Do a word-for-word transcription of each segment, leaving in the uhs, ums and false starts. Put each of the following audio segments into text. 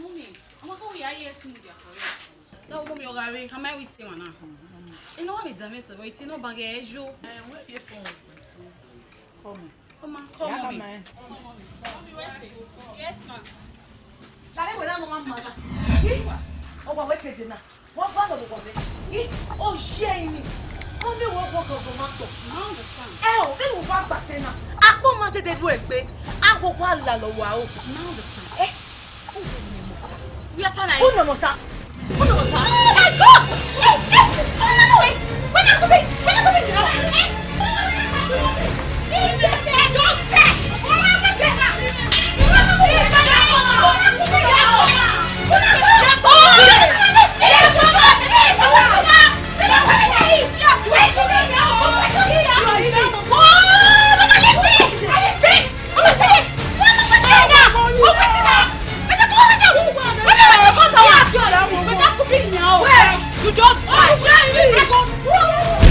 Mummy, ọmọ kọ wẹ ya ye ẹtin mudia kọ re. Na wo mummy ọ gha re, a ma wẹ ise emwa na. Ẹ na wa vbe danmwẹ sẹ, but iti nọ ba ghẹ yo. Eh, wẹ vbe fo. Come on. Come on, mommy. Come on, mommy. Mommy, where's it? Yes, ma. Dale wẹ na nọ ma ma na. Ih, ọ wa wẹ ke de na. Wa ba lọ vbe obọ mwẹ. Ih, ọ ye ẹre ni. Ọ miẹn wẹ ọ gọgọ ma tọ. I understand. Ẹ o, vbene uwa gba sẹ na. Akpọ ma zẹdẹ ru egbe. A wa wa lalọ wa o. I understand. Eh? Uno mota. Uno mota. Uno mota. Oh my God! Hey, hey, hey, no, no, no, wait. Wait, not to me. Wait, not to me. Hey, hey, don't touch. You don't touch me.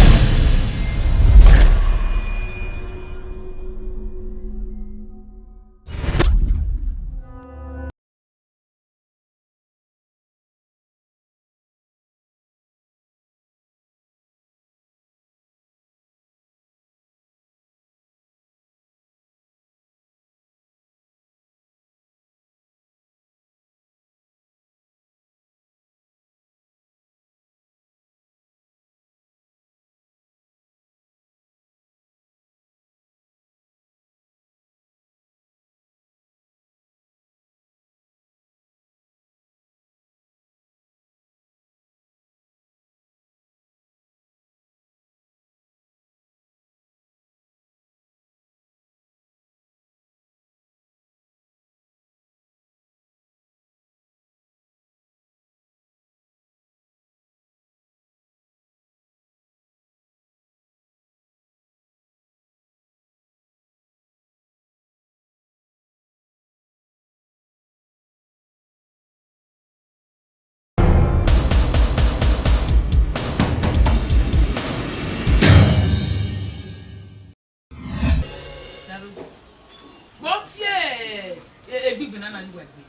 Vbe ọ si e, e, egbigbi na na ye uwa egbe?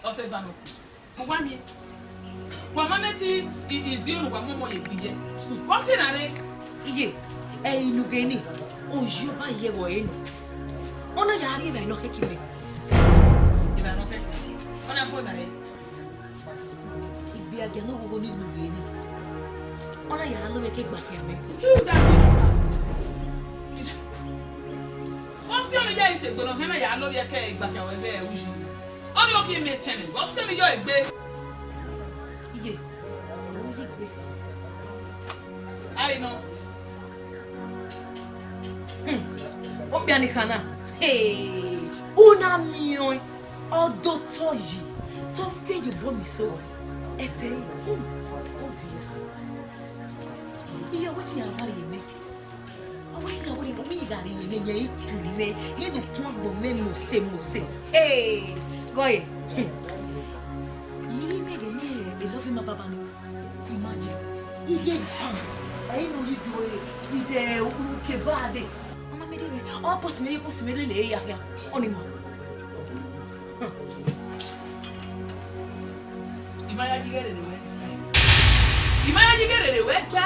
Ọ sẹ eva nọ. Uwa miẹn. Wa ma mẹ te i, i, izion ne uwa mu ọmọ ye egbe ye. Vbe ọ si na rre? Iye, ẹ i ne u ghe ni, oyi ọba ye vbe ọre nọ. Ọ na ya rri evbare ne ọ khẹke mẹ. Evbare ne ọ khẹke? Ọ na gu evbare? Igbe agia ne oghogho ni ne u ghe ni. Ọ na ya lo mwẹ ke gba khian mẹ. Vbe ọ si ọnii ya isegbe ne ọ hẹn na ya lo ye ke gba khian wẹ vbe uyi? Ọ ni ọ ke mẹ tẹnẹ, vbe ọ si ọnii ya egbe? Iye, ọ ru ye egbe. Ai nọ. Hmm. Okpia ni khana. Hey, u na miẹn ọẹn, ọ do otọ yi, te ọ fi ye obọ miẹn eso. Ẹfe, hmm, ọ ghi ya. Iye, wetin ya rhie mẹ? Ọ wẹ te a wẹẹ ne ovbi gha rhie ne yẹn i ku mẹ, ne do kun agbọn mẹ mose mose. Hey, gọe. Hmm. I ri mẹ ghe ne e love ma baba nọ. Imagine. I ye pants. Ẹ i no yi do e, since, eh, u ke ba de. Ọ ma mẹ de mẹ. Ọ post mẹ, post mẹ lele ya ya. Ọ ni ma. Hmm. I ma ya yi ghe rere wẹ. I ma ya yi ghe rere wẹ gbe.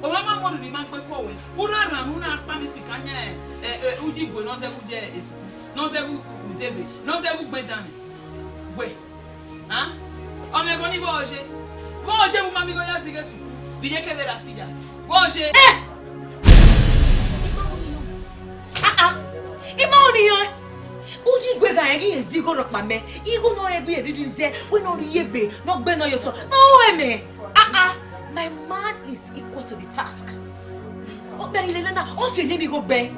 Ọ ma ma mọ rhirhi ma gbe kọ wẹ. U na rhan, u na kpa mi sika yan, eh, eh, uyi gue ne ọ zẹgbe uyi esu, ne ọ zẹgbe udebe, ne ọ zẹgbe ugbedanmwẹ. Wẹ, a? Ọ mẹ ẹghọ ni vbọ je? Vbọ je vbe u ma miẹn igho ya zẹ ighe esu? Vbe iye kevbe ra fi ya? Vbọ je? Eh! I ma ru ni yọ. Ah, ah. I ma ru ni yọ. Uyi gue gha rẹn ghi rẹn zẹ igho rhọkpa mẹ. Igho ne ọ rẹn ghi rhirhi zẹ, wẹ ne ọ rhie ebe, ne ọ gbe ne ọ ye otọ. Ne ọ rẹn mẹ. Ah, ah. My man is equal to the task. Ọ bẹghe lele na, ọ fi eni ni igho bẹ.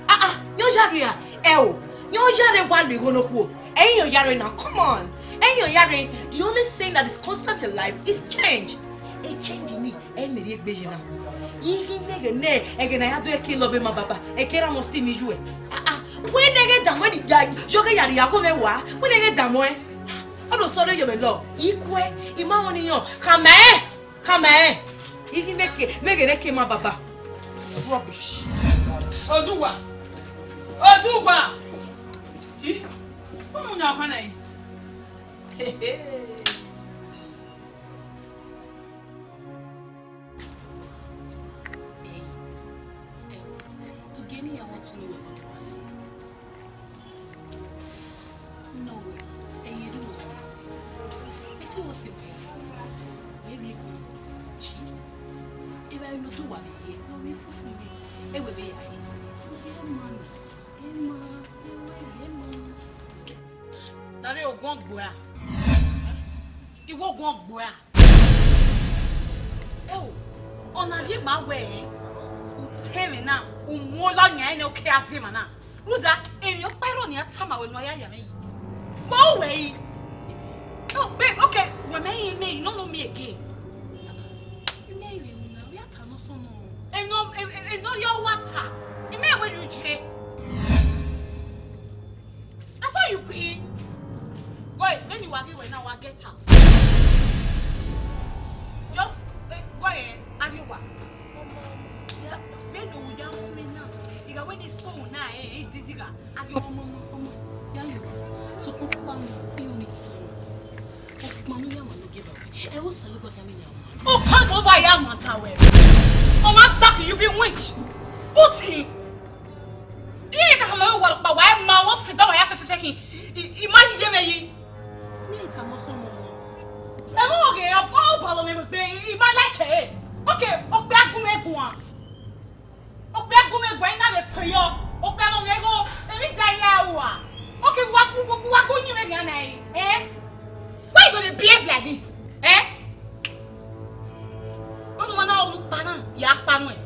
Ah, ah. Yọ ya rre a? Ẹ o. Yọ ya rre wa lo igho ne okhuo. Ẹyin yọ ya rre na. Come on. Ẹyin yọ ya rre. The only thing that is constant in life is change. E change ni, ẹ i mẹ rhie egbe ye na. I ghi nẹghẹ nẹ, ẹghẹ ne a ya do ẹki love ma baba, ẹki ra mọ si mi yu ẹ. Ah, ah. Wẹ nẹghẹ da wẹ ni ya, yọ ghe ya rhie igho mwẹ wa. Wẹ nẹghẹ da wẹ. Ọ do sọrọ ye mwẹ lọ. I kuẹ, I ma ru ni yọ. Khama ẹn, khama ẹn. I ghi mẹ ke, mẹ ghe ne ke ma baba. Rubbish. Oduwa. Oduwa. Ih, ọ mu yan ọkhan na yi. Eh, eh, to gẹ ne I ya vbe tunu wẹ vbe ọdọ wa si. No way. Ẹi ye do wa ni sẹ. Ete wọ sẹ wẹ. Baby, come. Jeez. Eva inu do wa vbe ye. No, mi fu fu mi. Ewe vbe ya ye. Ẹ ma na. Ẹ ma. Ẹ ma, ẹ ma. Na re ogun ọgbọa. Iwẹ ogun ọgbọa. Ẹo, ọna rhie ma wẹẹ, u te ẹmwẹ na, u mu ola yan ẹnẹ okẹ a die emwa na. Rhunmwuda, emwi ọkpa i rrọọ ne a tama wẹ ne a ya ya mwẹ yi. Vbe u wẹ yi? Oh, babe, okay, wẹ mẹ yi, mẹ yi, no, no, me again. Mẹ yi vbe wu na, u ya ta nọ sọmọ. Emwi nọ, emwi, emwi nọ rhie ọ wa ta. I mẹ wẹ rhie u je. That's how you be. Boy, vbene I wa ghe wẹ na, wa get out. Just, eh, boy, eh, arrie owa. Vbene u ya mu mwẹ na, I gha wẹ ne I sẹ unu na, eh, I dizigha. Arrie owa. Ọmọ, ọmọ, ọmọ, ya yo. So, u kpa mu, you need someone. Ọkpa mu ya ma no give away. Ẹ, Osanobua ya mi ya ma. Osanobua ya ma ta wẹ. Ọ ma ta khin, you be witch. Uti. Iye ka ma wa kpa wa ma wo si da wa ya fẹfẹfẹ khin. I, I ma ye mẹ yi. Mi ta mọ sọmọ. Ẹ mọ ghe, ọ, ọ bọlọ mẹ gbe, I ma like ẹ. Okay, okpia gu mẹ guan. Okpia gu mẹ guan, I na vbe kpe yọ. Okpia nọ mwẹ gho, emwi da ya ua. Okay, wa gu, wa gu yin mẹ rian na, eh? Why you gonna behave like this? Eh? Unu ma na olu kpa na, ya kpa nuẹn.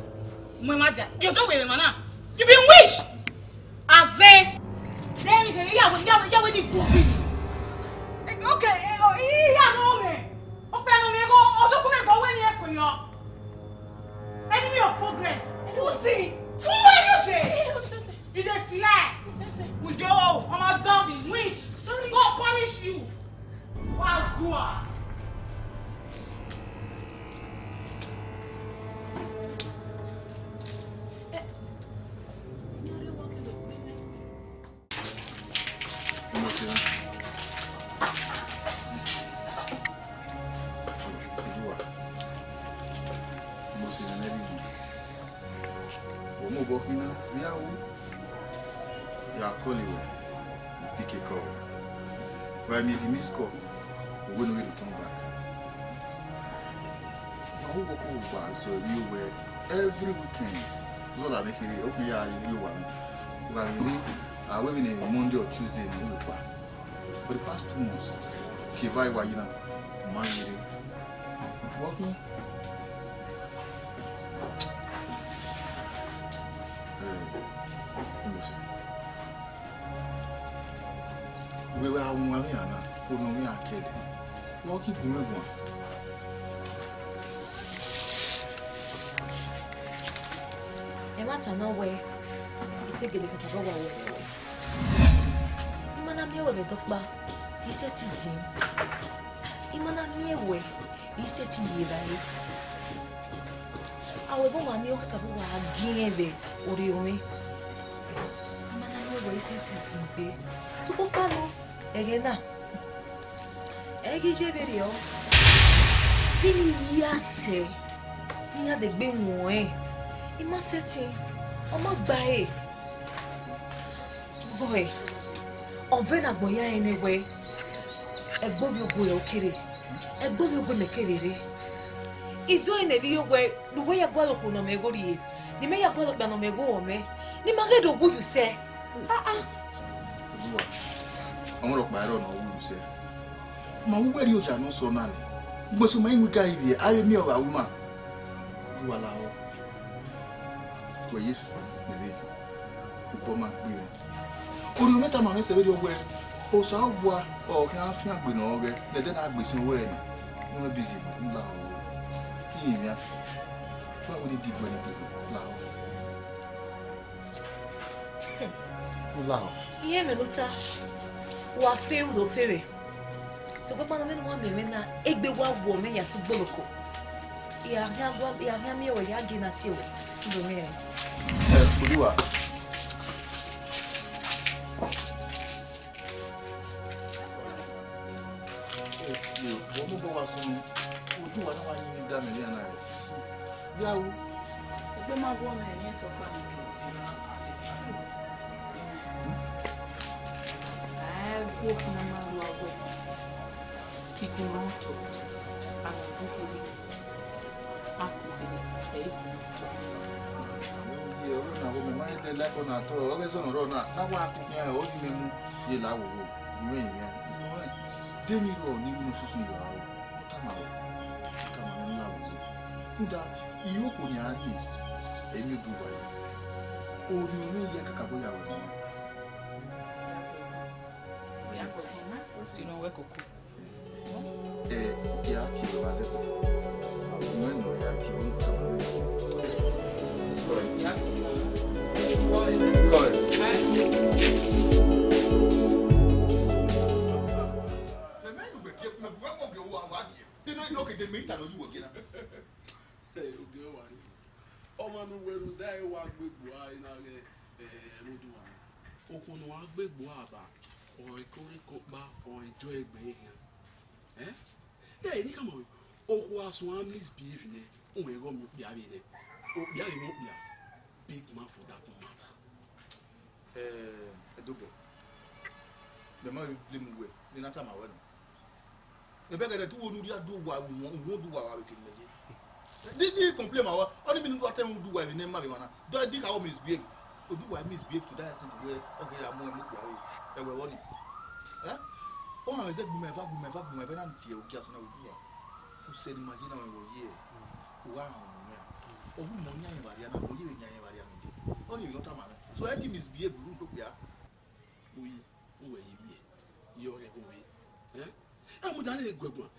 Mu emwa dia. Yo, don't wear emwa na. You be witch. Azẹ. Then we can, yeah, we, yeah, we, yeah, we need to be. Okay, eh, oh, yeah, no, man. Okpia nọ mwẹ gho, ọ do gu mẹ guan wẹ ne I kpe yọ. Enemy of progress. Uti. Who are you, Shay? You dey fly. Ujo, I'm a zombie, witch. Sorry. God punish you. Wazua. Mose na nẹ vbe unu. Wẹ mobọ khin na, vbe a ru, ya call wẹ, u pick call. Wa miẹn the miss call, u wẹ ne u vbe return back. Ma ru vbe ọkọ ugba zọ vbe owẹ every weekend. Zọ da vbe kherhe, ọ khin ya rrie owa na. Wa vbe rre, a wẹ vbene Monday or Tuesday ne u vbe kpa. For the past two months, ke va wa yi na, ma yi re. Working. Eh, Mose. Wẹ wa wan vbe iran na, ono vbe iran kẹlẹ. Working gun mẹ guan. Ẹmwata na wẹẹ, I te gele kakabọ wa wẹẹ ẹwẹ. I ma na miẹn wẹ vbe ẹdẹ ọkpa, I sẹtin zin. I ma na miẹn wẹ, I sẹtin ye evbare. A wẹ ẹghẹ ọmwa ne ọ kakabọ wa giẹn vbe orhiọn mwẹ. I ma na miẹn wẹ, I sẹtin zin gbe. Sokpan ọkpa nọ, ẹghẹ na, ẹ i ghi ye vberriọ. Vbene I ya sẹ, ne I ya degbe wọn ẹn, I ma sẹtin, ọ ma gba ẹre. Bọe, ọ vbe ne agbọn ya rẹn nẹ wẹẹ, ẹgbe ovbi ogue ọ kere, ẹgbe ovbi ogue mẹ kevbe rre. I zọẹn nẹ vbe iyo wẹẹ, ne uwẹ ya gualọ okhuo ne ọ mwẹ igho rrie, ne imẹ ya gualọ okpia ne ọ mwẹ igho mwẹ, ne ima ghẹ do wu ye usẹ. Ah, ah. Oduwa, ọmwa rhọkpa ẹre ọ ne ọ wu ye usẹ. Ma wu wẹ rrie oya ne ọ sẹ ọna nẹ, ugbẹn sẹ ma i mu igari vbiẹ, a vbe miẹn ọghe ima. Oduwa lahọ, wẹ Jesu, mẹ vbe yo, obọ ma gbe mwẹ. Orhiọn mwẹ tama mwẹ sẹ vberriọ wẹẹ, Osanobua ọ khian fiangbe ne ọ ghẹ ne ẹdẹ na gbe sin owẹ nẹ, ne ọ bizi egbe, u lahọ. Iyin mwian, wa wẹ ne I digbe ne I digbe, lahọ. U lahọ. Iran mwẹ ne u ta, wa fe u do fe vbe. Sokpan ọkpa nọ, vbene uwa miẹn mwẹ na, egbe wa wọ mwẹ ya sẹ ugboloko. I gha khian gua, I gha khian miẹn wẹ ya gie na tie wẹ. Ndo miẹn. Eh, Oduwa. Vbe ọmọ obọ wa sunu, oduwa na wa yin da mẹ vbe ana rẹ. Ya ru. Egbe ma vọ mwẹ, emwi ẹtọ ọkpa mwẹ ke. A i gu okpia na ma ru awẹ. Igun na otọ, a gha gu kherhe, a ku kherhe, ẹ i gu na otọ. Ye ọrọ na vbe mẹ ma rẹn dẹ like ọna tọ, ọ ghe zẹ ọna rrọọ na, na wa ku khian, ọ ghi mẹ mu ye la wowo, u mwẹ emwi a. Nọ rẹn, de emwi rrọọ ne I ru ne osusu ye ọre aro, ọ tama wẹ, ọ tama mwẹ ne u la wowo. Rhunmwuda, I re okhuo ne a rhie, emwi oduwa yi. Orhiọn mwẹ ye kakabọ ya wẹ nọ. Ya koko, ya koko, ma si nọ wẹ koko. Eh, ya tie vbe ọghe azẹkun. Imẹ nọ ya tie vbe ọghe ọmwa. Kọe. Kọe. Mẹ ma nu wẹ gie, mẹ bu wẹ kọ gie uwa, wa gie. Te nọ yọ ke de mẹ ita nọ yu wẹ gie na. Eh, ogie wa ni. Ọmwa ne uwẹ rhunmwuda ẹre wa gbe egbe ua na ghẹ, eh, ẹmwẹ oduwa na. Okhuo ne ọ gha gbe egbe ua ba, ọ i koreko kpa, ọ i jọ egbe ehia. Eh? Ẹ i khama wẹ, okhuo a suẹn misbehave nẹ, uwẹ ghe ọ miẹn okpia vbe nẹ. Okpia vbe mwẹ okpia. Big man for that matter. Eh, Ẹdobọ, mẹ ma vbe blame uwẹ, ne I na tama ruẹ nọ. Ebe ẹghẹ ne te uwu ne u rhia do owa, uwẹ, uwẹ do owa vbe kene mẹ ye. Di, di complain ma wa, ọni mi ne u do atẹ udu uwa vbe ne ma vbe emwa na. Do, di ka wọ misbehave. Oduwa misbehave to that extent wẹ ọ ghe ya mu ẹmwẹ okpia vbe ẹwẹ vbọ ni. Eh? Ọ hama zẹ gbe ima eva, gbe ima eva, gbe ima eva na tie ogie asọn na vbe oduwa. Usẹ ne ima ye na mwẹ vbe ọ ye, u gha họn ọmọ mwẹ a. Ọ wu mẹ ọ yan rẹn vbe arria na, ọ ye vbe yan rẹn vbe arria nọ dee. Ọni vbe ne ọ tama mwẹ. So, ẹ ti misbehave ru ndo okpia. Uyi, uwẹ ye vbiẹ, ye ọre ẹvbo vbe. Eh? Ẹ mudia ne guẹguan.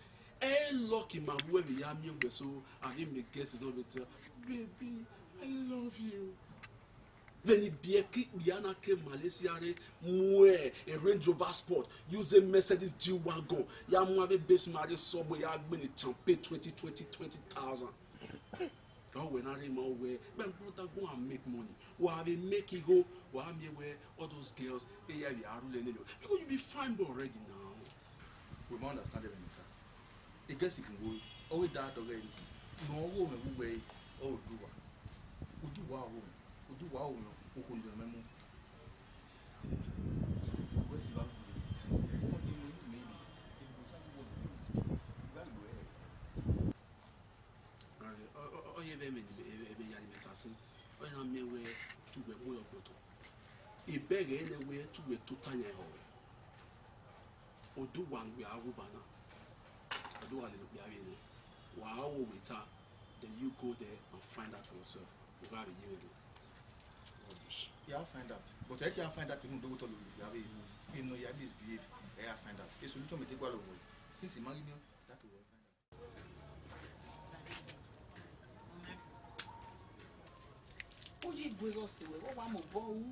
Ẹ lucky ma vbe uwẹ vbe ya miẹn uwẹ so, a ghi mẹ guesses nọ vbe tell, "Baby, I love you." Vbene ibiẹka ikpia na ke Malaysia rre, mu ẹ, Range Rover Sport, use Mercedes G-Wagon, ya mu avbe babes ma rre subway ya gbele champagne twenty, twenty, twenty thousand. Ọ wẹ na rre ma wẹ, my brother, go and make money. Wa vbe make igho, wa miẹn wẹ all those girls, they are, they are ruling you. Because you be fine boy already now. We ma understand every matter. I guess you can go. Ọ wẹ da dọghe anything. No, ọ wo mwẹ vbe uwẹ, ọ Oduwa. Oduwa ọ wo mwẹ. Oduwa ọ wo mwẹ. Okhuo ne mẹ mu. Wẹ si vbe a gu de. But you know, maybe, in Bocha, you want to misbehave. Where you were? Ọ, ọ, ọ, ọ ye vbe ẹmwẹ ne, ẹmwẹ, ẹmwẹ hia ne imẹ ta sin. Ọ na miẹn wẹ te uwẹ mu ẹre ọgbe otọ. Ebe ẹghẹ ne wẹ te uwẹ tota yan ehọ wẹ. Oduwa ne uwẹ a ru ba na. Oduwa lele okpia vbe nẹ. Wa wo wẹ ta, then you go there and find out for yourself. U gha vbe ye mwẹ rre. Rubbish. Ya find out. But ẹ ti a find out, unu do wotọ lele okpia vbe inu. Inu ya misbehave, ẹ ya find out. A solution mẹ te gualọ wẹ. Since I ma ghi miẹn, that will find out. U yi gu eghe ọse wẹ, vbe ọ wa mobọ ru?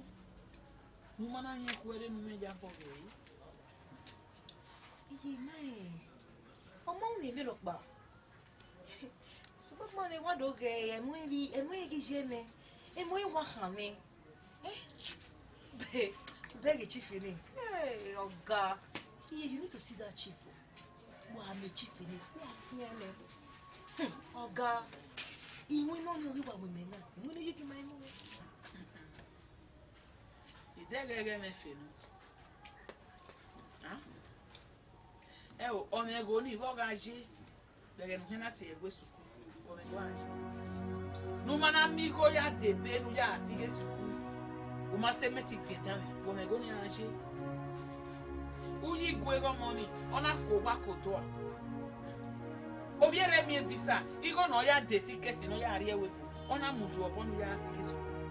Ne u ma na yan ikhuẹrre ne u mwẹ ya bọ vbe ẹre. Iye ma ẹ, ọmọ mwẹ vberriọ ọkpa. Sokpan ma ne wa do ghẹ ẹmwẹ vbe, ẹmwẹ ghi ye mwẹ, ẹmwẹ wa khan mwẹ. Eh? Be, beg chief ni. Hey, ọga. Yeah, you need to see that chief. Wa mẹ chief ni, wa fian nẹ. Hmm, ọga. Iwinna ni ọ ghi wa wẹ mẹ na. Iwinna ye ghi ma mu. Idẹghẹ ghẹ mwẹ fe nọ. Ah? Ẹ o, ọmwẹ ẹghẹ ni vbe ọ gha ye. Vbe ẹghẹ ne u khian na tie ẹre gbe sukuru, vbe ọ mwẹ gha ye. Ne u ma na miẹn igho ya debe ne u ya sighe sukuru, u ma te mẹ te gbe dan mwẹ, vbe ọ mwẹ igho ne iran ye. U yi gu eghe ọmọ ni, ọ na ku owa ke odua. Ovbi ẹre miẹn visa, igho ne ọ ya de tikẹti ne ọ ya rrie ẹvbo ebo, ọ na mu ye obọ ne u ya sighe sukuru.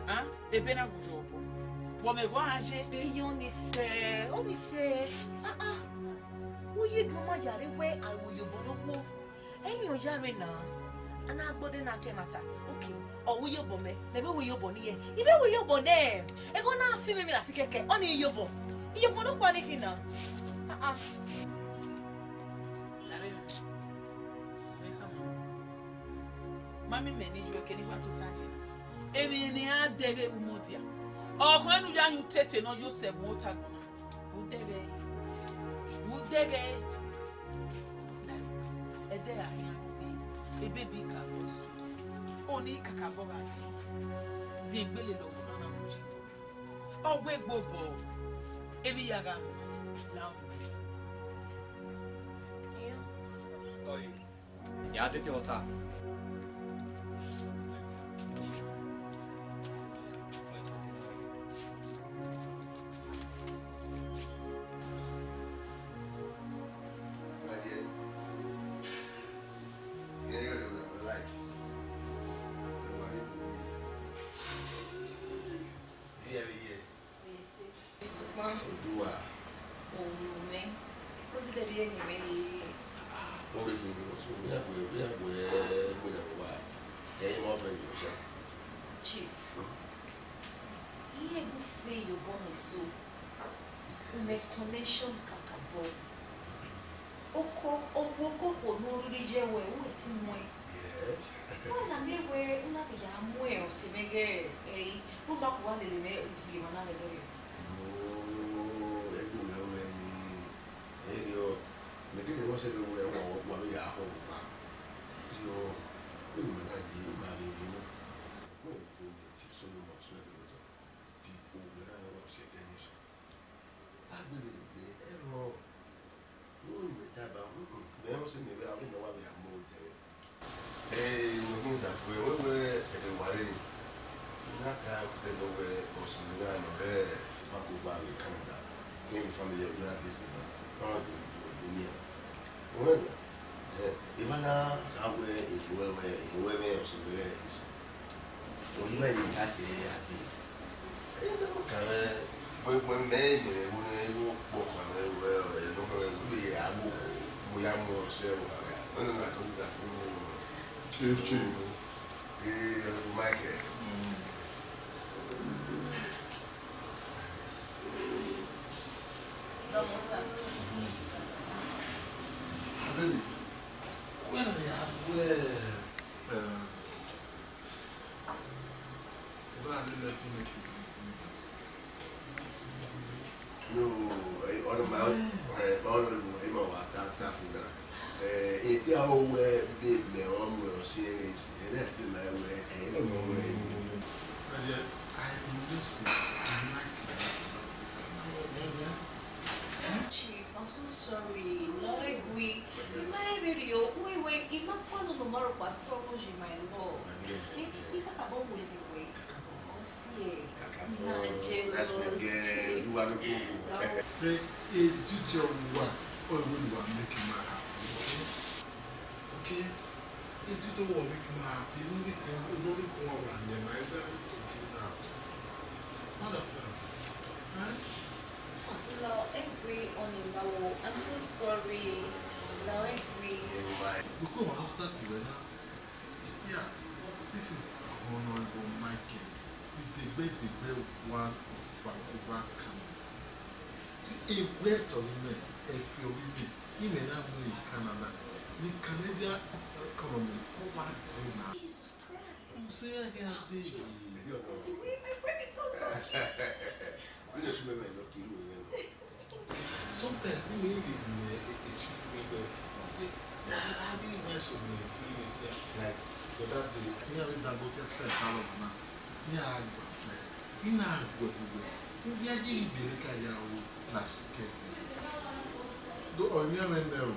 Ah, ebe na wu ye obọ. Vbe ọ mwẹ igho a ye. Iye ọni sẹ, ọni sẹ. Ah, ah. U yi gu ma ya rre wẹ a ru iyobọ ne okhuo. Ẹyin ọ ya rre na, a na gbọdẹ na te ẹmwata. Okay, ọ ru iyobọ mẹ, mẹ vbe ru iyobọ ne irẹn, I vbe ru iyobọ nẹ. Ẹghẹ na fi mẹ, mẹ na fi kẹkẹ, ọni iyobọ. Iyobọ ne okhuo ni khin na. Ah, ah. Ma miẹn imẹ ne I ye ẹre ke ne I wa tota yi na. Emwi ne a dẹghe vbe umọdia. Ọkhọ ne u ya yin utete ne ọ ye osẹ vbe ota agbọn na. U dẹghe. U dẹghe. Ẹdẹ a khian rhie, ebe bi kakabọ sunu, ọni kakabọ gha fi, ziengbe lele ọvbokhan na mu ye. Ọ wegbe obọ, emwi ya gha mu, la mu. Iran. Ya dede ọta. Sokpan Oduwa. Oru mwẹ, because de rhie ne imẹ ye. Ore khin, ọ ya gbe, ọ ya gbe, gbe ya wa. Ẹ, ima ọfẹ ni ọsa. Chief, iye gu fe ye obọ mwẹ so. Mẹ connection kakabọ. Oko, owo oko khuo ne u rhirhi ye ẹre, u wẹ te muẹn. Yes. Wẹ na miẹn wẹ u na vbe ya mu ọse mwẹ ghẹ ẹre, ne u ma kua lele mwẹ rhie emwa na vbe ẹdẹrriọ. Oh, ẹgbẹe wẹ ọghẹe ni, ẹrriọ, mẹ gele mwẹ sẹ vbe wẹ wa, wa vbe ya họn vbe owa. Ẹrriọ, vbene ima na ye, ima vbe ye. Wẹ vbe ne Chief Solomon suẹn vbe otọ, te owẹ na rẹn wẹ ọ si ẹdẹ ni sẹ. A gbe vbene egbe ẹrọ, ne u ru ẹre taba, mm, mẹ rẹn ọse mẹ vbe avbe ne ọ wa vbe a mu odẹ mwẹ. Eh, ne ọ ghi za kue, wẹ wẹ ẹdẹ wa rre ni. Ne a ta ẹzẹ nọ wẹ ọse mwẹ na ne ọ rre Vancouver vbe Canada, ke family ọ ghi na base nọ, ọ do do do nian. Wẹ nian, eh, emwa na gha wẹ, eh, wẹ wẹ, eh, wẹ mwẹ ọse mwẹ rre esi. Oyi ma yi ka te ya te. Ẹ, ne ọ ka mwẹ, wẹ, wẹ mẹ, mẹ, wẹ, wẹ, wẹ, kpọ ka mwẹ, wẹ, wẹ, ne ọ ka mwẹ, wẹ, wẹ, ya mu, wẹ, ya mu ọse, wẹ, wẹ, wẹ, wẹ, wẹ, wẹ, wẹ, Chief, chief. Ee, Uncle Michael. Mm. Dọmọ sir. Abeni, wẹ ne ya wẹ, eh, No, eh, honourable, eh, honourable, eh, ma wa ta, ta funa. Eh, eh, te a ho wẹ, de mẹ ọ mu ẹre ọse ẹre esi, eh, let's be my way, eh, ma wẹ. But, uh, I, I miss it. I like it. Chief, I'm so sorry. Lọre gui. Ima ẹ vbe rhie o, uwẹ wẹ, ima kua nọ ne ọ ma rhọkpa sẹ ọghe uyi, my love. Eh, I kakabọ wẹ vbe wẹ. Ọ si ẹ. Kakabọ. Na jealous, Chief. Ẹ, eh, duty ọghe uwa, ọ wẹ ne uwa make ima happy, okay? Okay? Ẹ, duty ọghe uwa make ima happy. Enough, enough, uwa wa ne ma, everything okay now. Understand? Eh? Lọre gui, Ọnilawọ, I'm so sorry. Lọre gui. Because after the weather, yeah, this is Honorable Michael, the Degbe Degbe one of Vancouver, Canada. The, a wealth of women, a few women, women are going in Canada. The Canadian economy, over there now. Jesus Christ. You say I get a baby. Because we, my friend is so lucky. We just remember lucky, you remember. Sometimes, he may be in a, a, a chief level. Yeah, I, I be advice of me, he may tell, like, for that day, he have a Dangote flight, all of now. He have, like, he na gwe, gwe, gwe. He be a give me like a yawo, last kẹ. Do, ọ ni a mẹ nẹ o.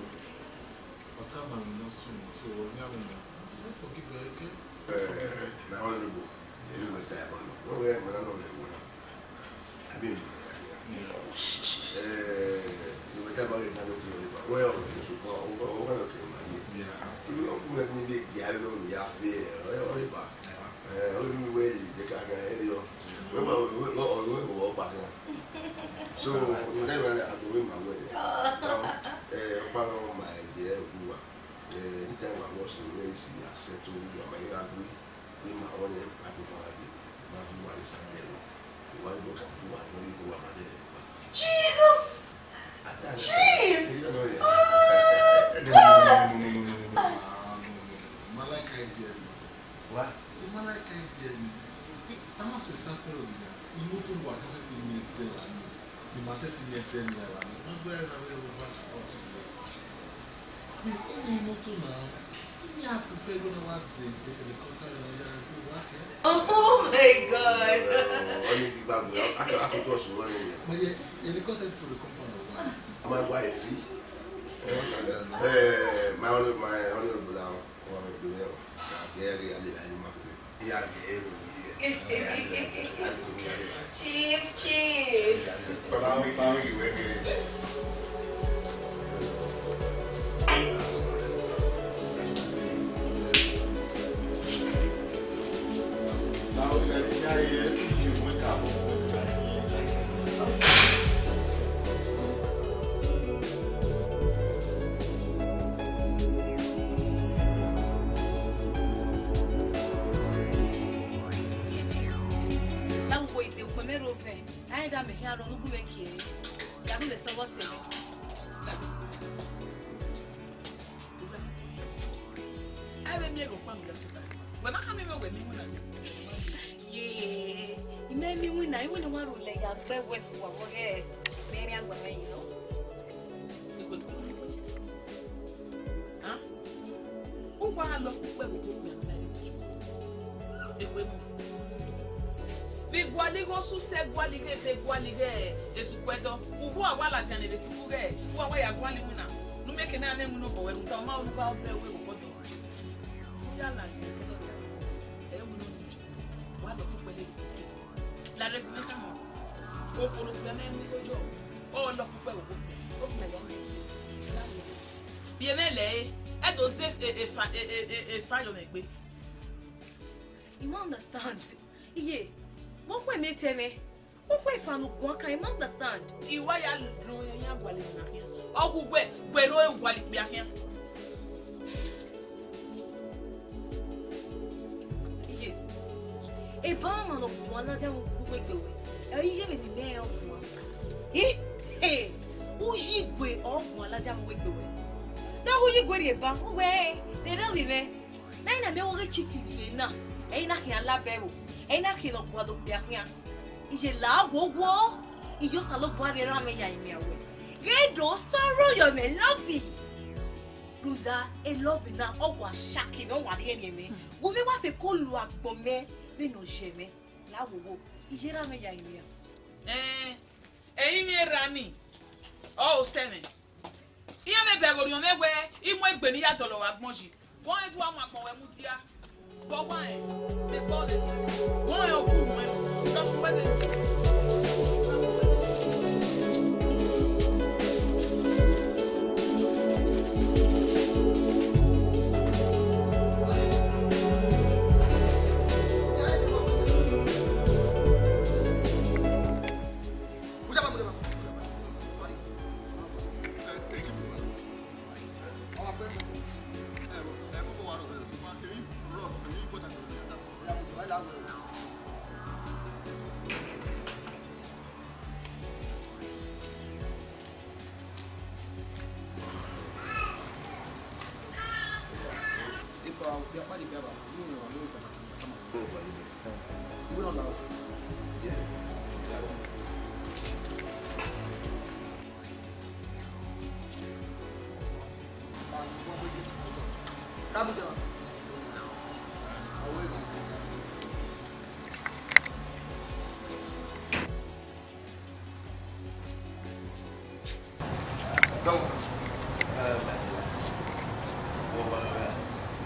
Ọta ma vbe nọ sunu, so ọ ni a mẹ nẹ o. Don't forgive her, okay? Don't forgive her. Eh, my honorable, you must die, but no. No, where, man, I don't know what. I mean, yeah. Eh, you were talking about it, now, okay, Oliver. Well, okay, so, well, over, over, okay, man, yeah. Yeah. You know, we have maybe the other one, yeah, fair, eh, Oliver. Yeah. Eh, only way they can, eh, you know. Yeah. We, we, we, we, we, we, we, we, we, So, you never have to win my way. Now, eh, ọkpa mwẹ, my dear Oduwa. Eh, anytime I was in where you see, I said to you, I'm a young boy. Ima ọnii, Bible ma gha dee, ma fu uwa re Samuẹl, uwa ghi do ka uwa ne ọ ghi do uwa ma dẹ ẹre. Jesus! Chief! Erriọ nọ ya. Oh, God! No, no, no, no, no, no, no. Ah, no, no, no. Ma like idea ni. Wa? Ma like idea ni. A ma sẹ Samuẹl ya. Imoto wa ka sẹtin miẹn ẹdẹ ra ni. I ma sẹtin miẹn ẹdẹ ni ra ni. Ma gbe ẹre na vbe over spot ni. Ẹ, ẹ, imoto na, I a prefer wẹ ne wa de helicopter ne ọ ya gu wa kẹ. Oh my God. Ọ ni di gbagbe, a, a, a ko trust wẹ nẹ. Ma ye helicopter to the compound of one. Am I wife? Eh, my honor-, my honorable, uh, ọ ma gbe mwẹ, ọ ma gbe ẹre a lele a ni ma gbe. Chief, chief. Baba, we, we, we, we, we. Lawo ide ukpẹ mẹ rre ovẹn, a rẹn da mẹ khian rrọọ ne u gu mwẹ kie ẹre. Ya ghi vbe sẹ ọghọ sẹ mwẹ. Ẹ vbe miẹn ghe ọkpa mu ya tota. Wẹ ma ka miẹn mwẹ wẹ miẹn iwinna. Ye, I mẹ miẹn iwinna, iwinna wa rhulẹ ya gbe wẹ fua vbe ọghẹ mẹ rhian gba mwẹ yi nọ. Ekhuekhu. Hàn? U wa lọ kpukpẹ vbe okhuo okpia ne ọ na re. Ekhue mu. Vbe igualighe osusẹ, gualighe ebe, gualighe esuku ẹdọ. Uwa wa ladian ne vbe esuku ghẹ, uwa wa ya gualọ iwinna. Ne u miẹn ke ne a na iwinna obọ ruẹ, rhunmwuda ọ ma ru ne u gha bẹghe uwẹ vbe obọ dọ. U ya ladian kẹdẹ, ẹ i re iwinna ọnii. Wa lọ kpukpẹ ne esuku. Lare gu mwẹ khama. Okpolo okpia ne ẹ i mu igho yọ. Ọ lọ kpukpẹ vbe okhuo okpia. Okpia ya ne ẹ i mu igho. Biẹ mwẹ lẹ ẹre, ẹ do zẹ e, e, efa, e, e, e, efa yọ mwẹ egbe. I ma understand. Iye, vbe ọ khu ẹmwẹ etẹn mwẹ? Ọ khu efa ne u guan kan, I ma understand. I wa ya rhie iran gualọ iwinna khian. Ọ gu wẹ, wẹ rre gualọ ikpia khian. Iye, eba ọmwa ne ọ guan ladian vbe uwu egbe ruẹ, ẹ i re iye vbe ne imẹ rẹn ọ guan. I, he, uyi igue ọ guan ladian vbe uwu egbe ruẹ. Ne ọ ghe uyi igue rhie eba, uwẹ, rere ovbi mwẹ. Na i na miẹn wẹ ọghe chief rhie na, ẹ i na khian labẹ ẹvbo, ẹ i na khian ne ọ gualọ okpia khian. Iye la wowo, iye Osanobua vbe erha mwẹ ya imian ruẹ. Ghẹ do sọrọ yọ mwẹ lọvi. Rhunmwuda elọvi na, ọ wa shaki mwẹ, ọ wa rhiẹnrhiẹn mwẹ. Gu mwẹ wa fẹ ko lu agbọn mwẹ vbene ọ yẹ mwẹ. La wowo, iye erha mwẹ ya imian. Ẹn, ẹrinmwi erha ni, ọ sẹ mwẹ. Iran vbe bẹghe orhiọn mwẹ wẹ, I mu egbe ne I ya dọlọ vbe agbọn yi. Vbe ọnrẹn, du a mu agbọn ruẹ mudia. Vbe ọ wa rẹn, vbe egbe ọvbehe. Vbe ọnrẹn, ọ gu ruẹn. Dọkun wẹ vbe.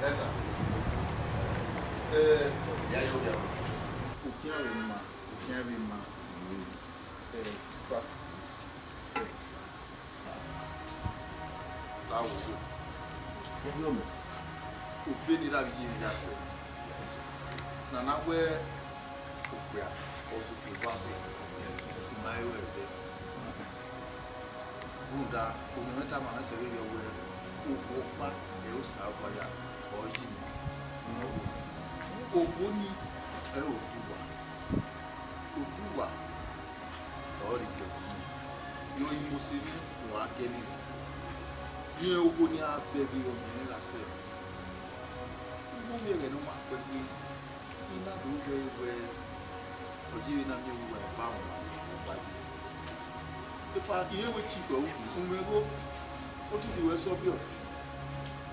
Yes, sir. Eh, yeah, yeah, yeah. Ukian vbe ma, ukian vbe ma, eh, pa, eh, la wo. Problem. Obọ ne I ra vbe ye mwẹ ya kpẹẹ. Nana wẹ okpia, ọ zẹ okpia eva sẹ, I ma he ru ẹre. Rhunmwuda, orhiọn mwẹ tama mwẹ sẹ vberriọ wẹ, okhuo ọkpa ẹre Osanobua ya, ọ yi mẹ. Okhuo ni, ẹre Oduwa. Oduwa, ọ rre Igiẹkun. Rẹn ọre imose mwẹ, wa gẹlẹ mwẹ. Rẹn okhuo ni a bẹghe ọmọ mwẹ gha sẹ mwẹ. Uwu mwẹ ẹghẹ ne ọ ma kpẹgbe. I na do wẹ wẹ, ọ ye vbene a miẹn uwa eva ọmwa ọkpa yi. Epa, irẹn wẹ chief ọre u, u mwẹ igho, otutu ruẹ sọbiọ.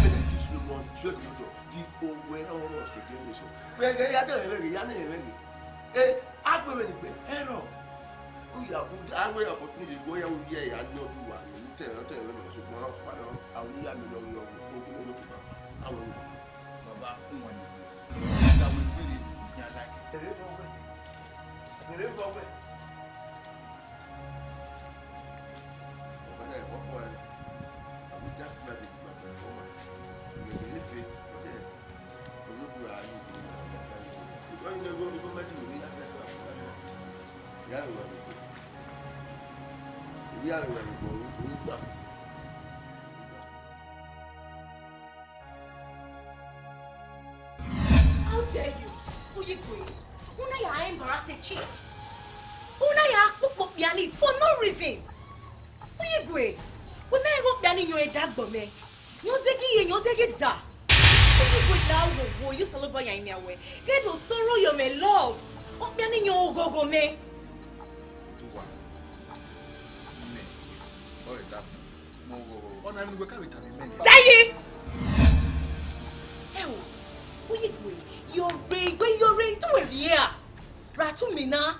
Vbene Chief Solomon suẹn ke otọ, di owẹ ọrọre ọ sẹ ke vbe sẹ. Vbe ẹghẹ ya dẹ ẹmwẹ ghe, ya nẹ ẹmwẹ ghe. E, a gbe mwẹ ni gbe, ẹrọ. U ya bu, a wẹ opportunity gbe ya u ye ya nọ du wa, u te, u te ẹmwẹ nọ, sokpan ọkpa nọ, a wu ya mi nọ ghi ọghe, o gbe mwẹ ne otu papa, a wẹ u. Baba, u wan ni gbe. Da wẹ gbere, u ya like. Ẹre bọ wẹ. Ẹre bọ wẹ. Ọkpa nẹ, ọkpa nẹ. A wi just like it, but, uh, ọma. Ẹre fe, okay. How dare you? Uyigwe, una ya embarrass a chief. Una ya kpokpo kpia ni for no reason. Uyigwe, wẹ mẹ ghe okpia ni yọn ẹdẹ agbọn mẹ. Yọn zẹgi ye, yọn zẹgi da. Uyigwe la wo wo, yo Osanobua yan imian wẹ. Ghẹ do sọrọ yọ mẹ love. Okpia ni yọn oghọghọ mẹ. Duwa. Mẹ. Ọ ẹdẹ agbọn. Mẹ oghọghọ. Ọ na emwi ne uwẹ ka vbe tama mẹ nẹ. Dayi! Ẹ o, Uyigwe, yọrre, igbe yọrre, tu wẹ vbiẹ a? Ra tu mi na.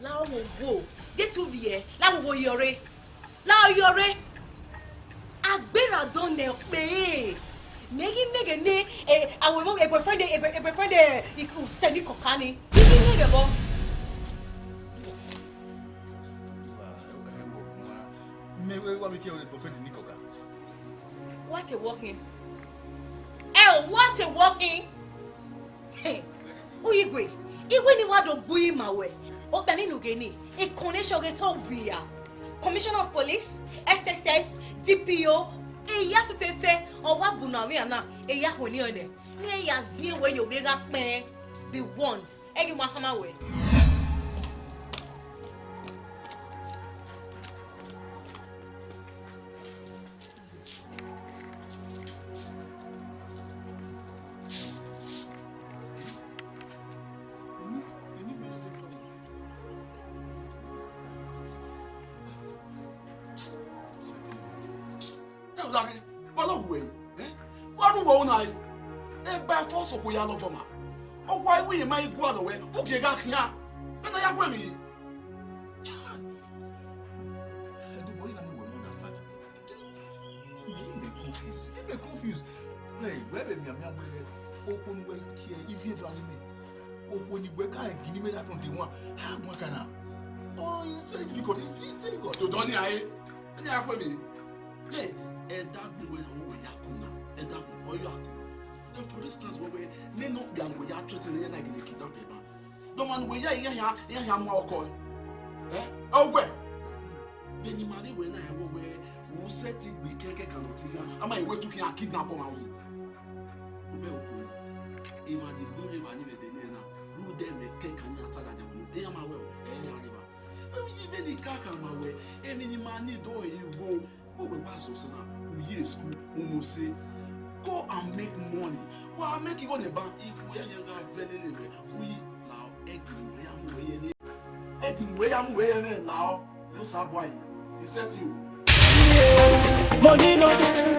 La ọ wo wo, de tu vbiẹ, la wo wo yọrre. La ọ yọrre. Agbera dọn nẹ ọkpe. Mẹ ghi mẹ ghe ne, eh, awẹ mọ, eh, boyfriend, eh, boy-, eh, boyfriend, eh, iku sẹ ni kọka ni. Ghi mẹ ghe bọ. Mẹ wẹ wa mi tie boyfriend ni kọka. What a walking. Eh, what a walking. Uyigwe, iwe ni wa do gbu ima wẹ. Okpia ni nu ghe ni, e connection ghe to wia. Commissioner of Police, S S S, D P O, eya fẹfẹfẹ, ọ wa bu na vbe ana, eya ho ni ọnẹ. Ne ya zie wẹ ye ovbi gha kpẹn, be warned. Ẹghi wa khama wẹ. Ẹ la ghe, wa lọ hu ẹre, eh? Wa ru wẹ una re. Ẹ ba ẹfọ sokhuo ya lọvọ ma. Ọ wa iwu ye ma i gualọ wẹ, u gie gha khian. Ẹ na ya gu ẹmwẹ. Ẹdẹ bọ, I na miẹn wẹ mu understand. Me, me confuse. I me confuse. Hey, wẹ vbe mianmian wẹ Okhuo ne uwẹ tie ivie evba ne imẹ, okhuo ne uwẹ ka rẹn gie ne imẹ right from day one, a guan kan na. Oh, it's very difficult. It's, it's difficult. To dọ ni ae, ẹni a kue mi. Hey, ẹdẹ agbọn wẹ ya ku na, ẹdẹ agbọn wẹ ya ku. And for instance, wẹ wẹ ne nọ kpia ne wẹ ya threaten ne ya na gele kidnap eba. Dọmwa ne wẹ ya, ya, ya, ya, ya mu ọkọ. Eh? Ọwẹ. Vbene ima rre wẹ na, ẹvbo wẹ, u sẹtin gbe kẹkẹ kan nọ te ighan, a ma wẹ tu khian kidnap ọmwa ru. Obẹ oko, emwa ni bun rre evba ni vbe ẹdẹ nẹ na, rhunmwuda ẹmwẹ kẹkan ni a ta gha yan unu, iran ma wẹ o, ẹ i yan rre evba. Vbene I ka khama wẹ, emwi ne ima ni do he igho, wẹ wẹ wa zọ sẹ na, u ye school, u mu ose. Go and make money. Wa make igho ne ban, ikhuo ya yan gha vẹ lele mwẹ, u yi la ẹgi ne uwẹ ya mu wẹ ye ne. Ẹdin wẹ ya mu wẹ rẹn la ọ, ne Osa bua yi, I set you. Money no dey.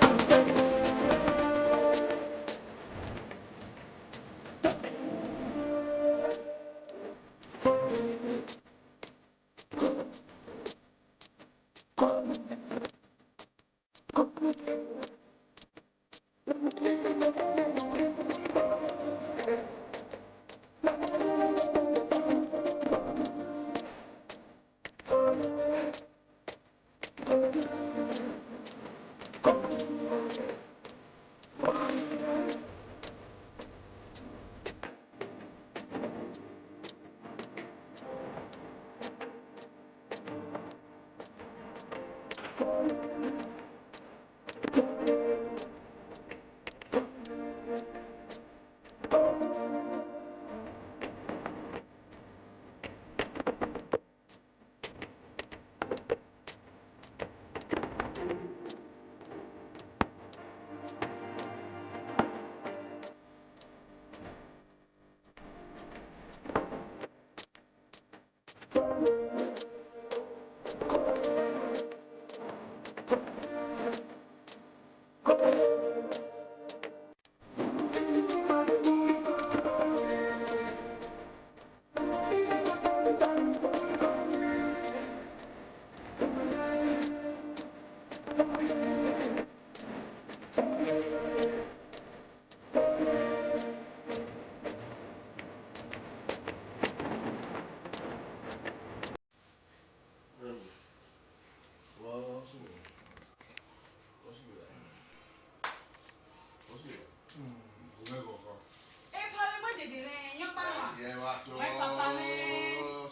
Epa vbe mu dede nẹ, yan ọkpa ma. Ẹ wa tọ. Wẹ papa mwẹ.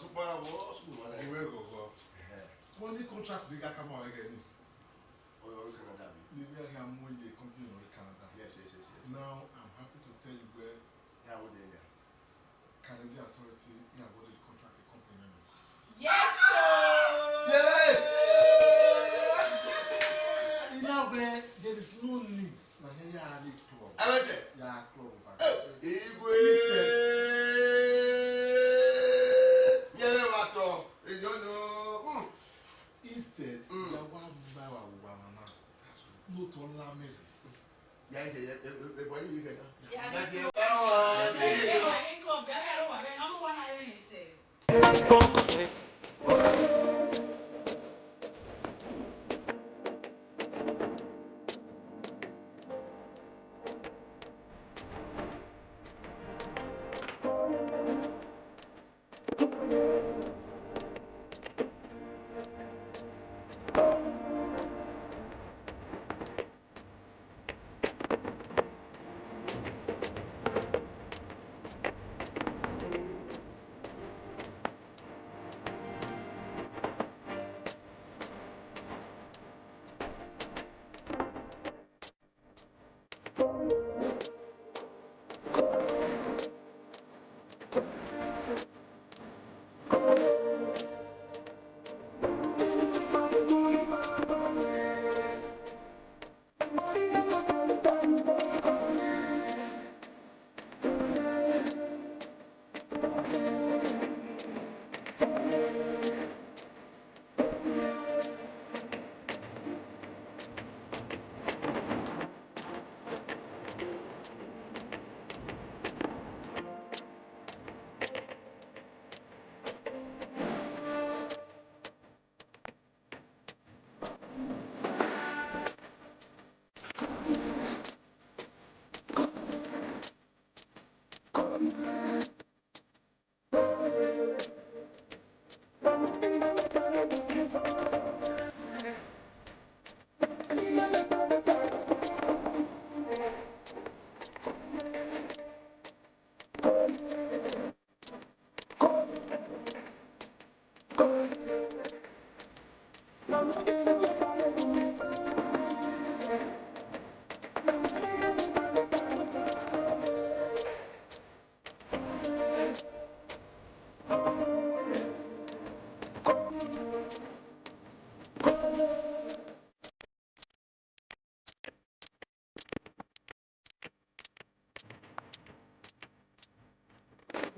Sukpara vbọ, sukpara vbọ. Uwẹ ghọghọ. Ẹhẹ. Wọ́n ní contract ní ká ká máa wẹ̀ gẹ̀ ni. Ọ̀rọ̀ orí Canada mi. Ní bí a kì í mú iye company lórí Canada. Yes, yes, yes, yes. Now, I'm happy to tell you where. Yeah, what the hell? Canadian authority, he awarded the contract to company member. Yes, sir. Yeah. In that way, there is no need. Na here you are the club. Ẹ bẹ tẹ. You are club over there. Igwe. Yẹrẹ wa tọ. Èyí ọ̀nà. Instead, mm, you are one by one, one, one. No to lamere. Ya ide, e, e, e, e, boy, you get that. Yeah, yeah, yeah.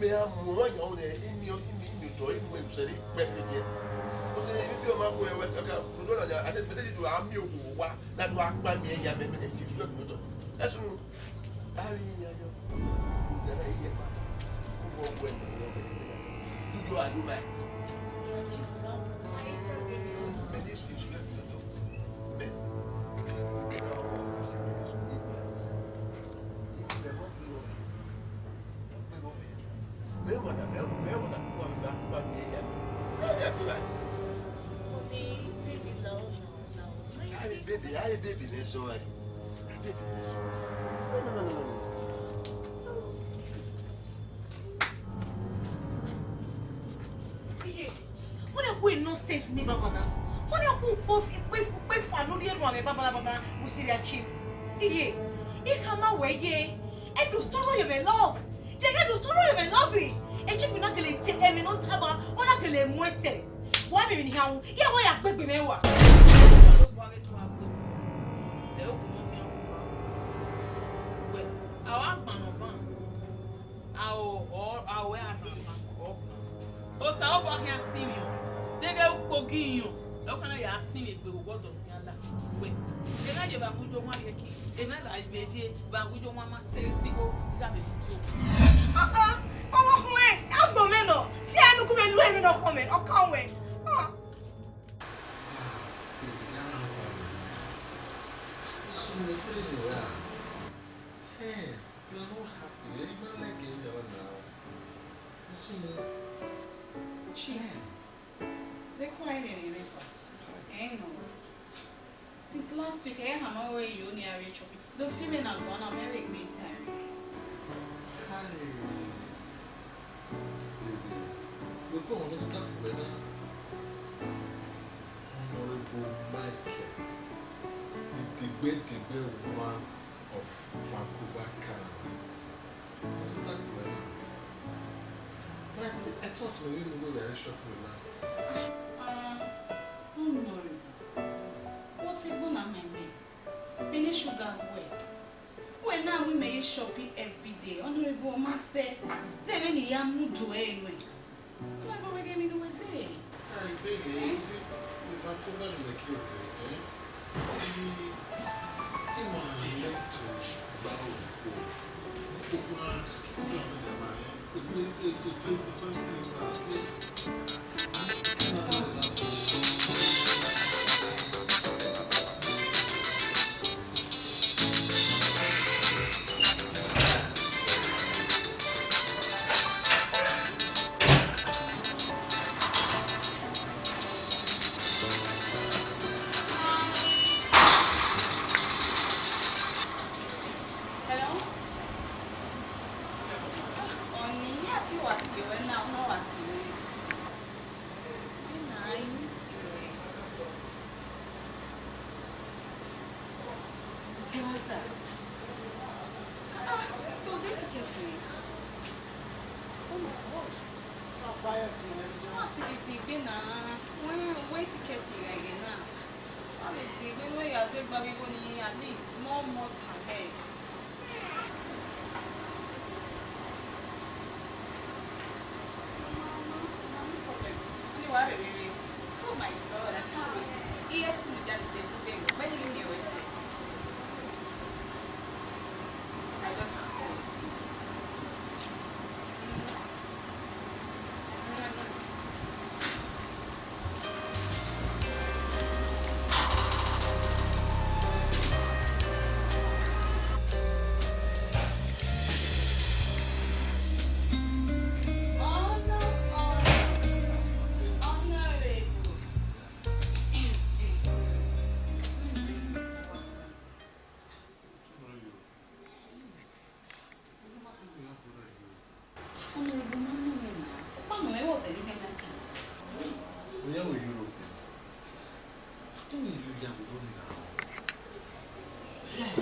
Mẹ a mu ọmwa yan ne imi imi imi otọ imu ẹvbo sẹrẹ ikpẹfẹ diẹ. Ọtẹn imi bi ọmwa bu ẹwẹ kaka, odo na nia, a sẹ mẹtẹ di do a miẹn okhuo owa na do a kpa miẹn ya mẹ mẹ ne ti twelve ni otọ. Ẹsunu, a ri yan yọ. Ugbẹn na iye kpa. Ugbẹn ọgua ẹnẹ ne ọ bẹghe ẹgbẹe na. Do you a do my? Mẹ ne ti twelve ni otọ. Mẹ. Aye, baby, aye, baby, man, sorry. Baby, man, sorry. No, no, no, no, no, no. Iye, what a whole nonsense ni baba na. What a whole puff, puff, puff, no dey run me baba, baba, we see their chief. Iye, I come my way, ye. I do sorrow you, my love. Jẹgẹdẹ osọnọ rẹ mwẹ lọvbi, e chief na gele te ẹmwẹ ne ọ tama, ọ na gele mu ẹsẹ. Wa vbe emwi ne I hia ru, iran wa ya gbe egbe mwẹ wa. Osanobua vbe tọ a gbe, ẹ, okhuo ne ọ khian kua. Wẹ, a wa gban nọ ban, a o, ọ, a wẹ a rhan ban, ọ gban. Osanobua khian sinmwi ọ, deghẹ ukpogi yọ, ẹ, ọ khian na ya sinmwi egbe vbe owa ọdọ. Yala, wẹ, ena ye vbe amujo wan rhie ki, ena la vbe ye vbe amujo wan ma sẹ si igho, I gha vbe mudio. Ah, ah, ọmwa khuẹn, agbọn mwẹ nọ, si a nu gu vbe lu emwi ne ọ khọn mwẹ, ọ kan wẹ. Ah. Ẹ, kule ni wa. Ẹ, you are not happy. Ẹ, I ma like you, that one now. Listen. Chief, vbe kua rẹn rre ba? Ẹ nọ. Since last week, ẹ hama wẹ yo ne a rrie shopping. Do fi mwẹ na guan na, mẹ vbe gbe time. Hi. Baby, we go on to talk weather. Honorable Michael, the Degbe Degbe one of Vancouver, Canada. What to talk about now? But I thought maybe we were very shocked with last. Ah, Honorable, what is going on, my man? Many sugar well. Wẹ na mu imẹ ye shopping every day, Honorable, ọ ma sẹ. Zẹ vbene I ya mu do ẹre nuẹn. Honorable, wẹ ghe emwi ne uwẹ dee. Ah, I beg you, you see, if I cover the make you, eh? Ọni, I ma like to gba okhuo. Okhuo na skills am na ma, eh? Hello? Ah, ọni, I ya te wa tie ruẹ na, ọ na wa tie ruẹ. Ina, I miss you. Tewata. Ah, so the ticket, eh? Oh my God. Wọ́n ti lè ti gbé náà. Wọ́n wé tíkẹ́ẹ̀tì rẹ̀ gẹ̀ náà. Wọ́n lè ti gbé lórí àzégbà wíwó ní at least one month ahead. No problem. Wọ́n ní wàá rẹ̀ rere. Oh my God, I can't wait to see. Iye tí mo jáde lẹ́nu bẹ̀rẹ̀, ọ̀gbẹ́ni ní mi ò ẹsẹ̀. I love you too. Honorable, ma nọ mwẹ na. Ọkpa nọ mwẹ vbe ọsẹ ne I na ta. Oya wẹ Europe. Ọtẹn mwẹ Europe ya vbe odọ ni na. Yeah.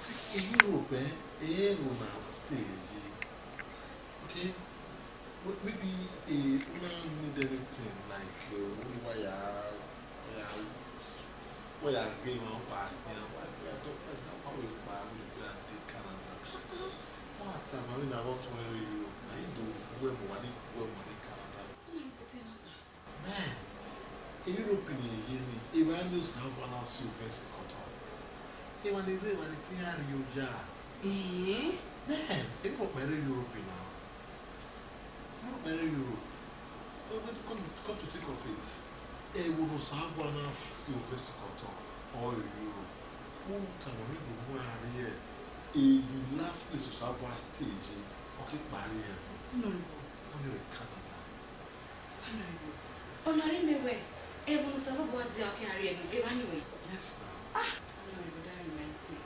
See, in Europe, eh, eh, una stay ye. Okay? But maybe, eh, una need anything like, uh, wire, wire, wire, game and pass, yeah, why, why, why, why we buy, we buy the Canada? What, I mean, I want to Europe. Now you do fuel money, fuel money, Canada. Man, Europe ni ye ni, evba ni Osanobua na si ovẹn sikọtọ. Evba ni rre, evba ni te iran rrie oya. Eh? Man, emwi ọkpa rre Europe na. Emwi ọkpa rre Europe. When, when come, come to think of it, ẹvbo ne Osanobua na si ovẹn sikọtọ, ọ re Europe. U tama mwẹ do mu iran rrie, eh, the last place Osanobua stay ye, ọ ke kpa rrie heaven. No. Ọ ni re Canada. Honorable, ọna rhie mẹ wẹẹ, ẹvbo ne Osanobua dia ọ khian rrie ẹvbo, evba ni wẹẹ. Yes, now. Ah, Honorable, that reminds me.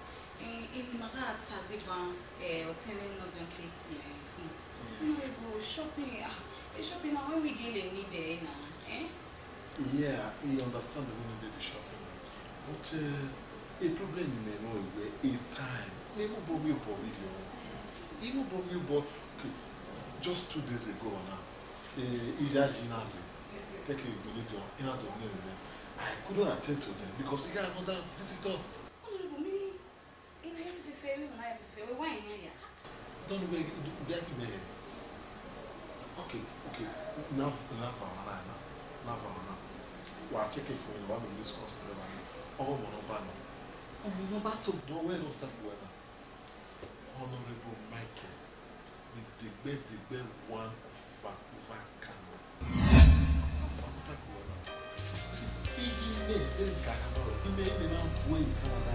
Eh, emwi ne ima gha ta deba, eh, ọtẹn mwẹ ne ọ diọn ke tie ẹre fun. Yeah. Honorable, shopping, ah, e shopping na, when we gele need ẹre na, eh? Yeah, I understand we needed the shopping. But, uh, a problem in my know where a time. Ne mo bo mi bo mi yo. I mo bo mi bo. Okay, just two days ago now. Eh, I ya yi na le. Take a minute, you know, I couldn't attend to them because I got another visitor. Honorable, meaning, ina ya fẹfẹfẹ, ina ya fẹfẹfẹ, wẹ wa yan ya. Don't we, we are in there. Okay, okay. Nav, nav, nav, nav, nav. Wa check it for me. Wa discuss it. Ọmọ nọmba nọ. Ọmọ nọmba to. Don't we, don't start with that. Honorable Michael, the Degbe Degbe one of Vancouver, Canada. Ọmọ nọmba to. See, even me, very Canada, even me, even me, I'm going Canada.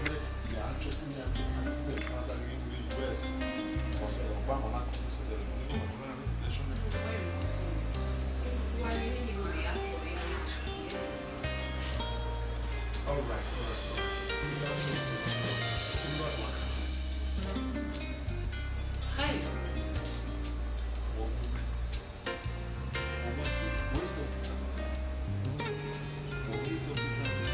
All right, all right, all right. That's so sweet. Hi. Waste of two thousand. Waste of two thousand.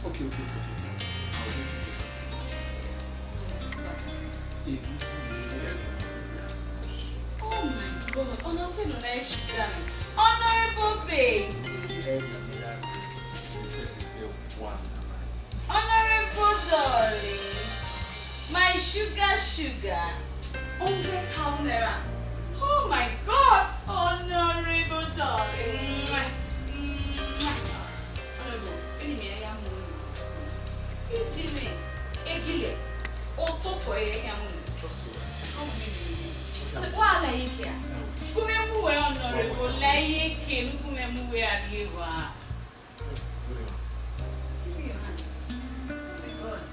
Okay, okay, okay, okay, okay. I'll make it. Oh my God, ọna sẹ ne ọ na sugar. Honorable baby. Honorable darling, my sugar sugar, hundred thousand naira. Oh my God, honorable darling. Mwah, mwah. Honorable, vbene imẹ ya mu unu, ijinẹ, egilẹ, ototọ ẹre ya mu unu. Trust you. Wa la iyeke a? Gu mwẹ mu wẹ honorable, la iyeke ne gu mwẹ mu wẹ a rrie evba. Give me your hand. Oh my God.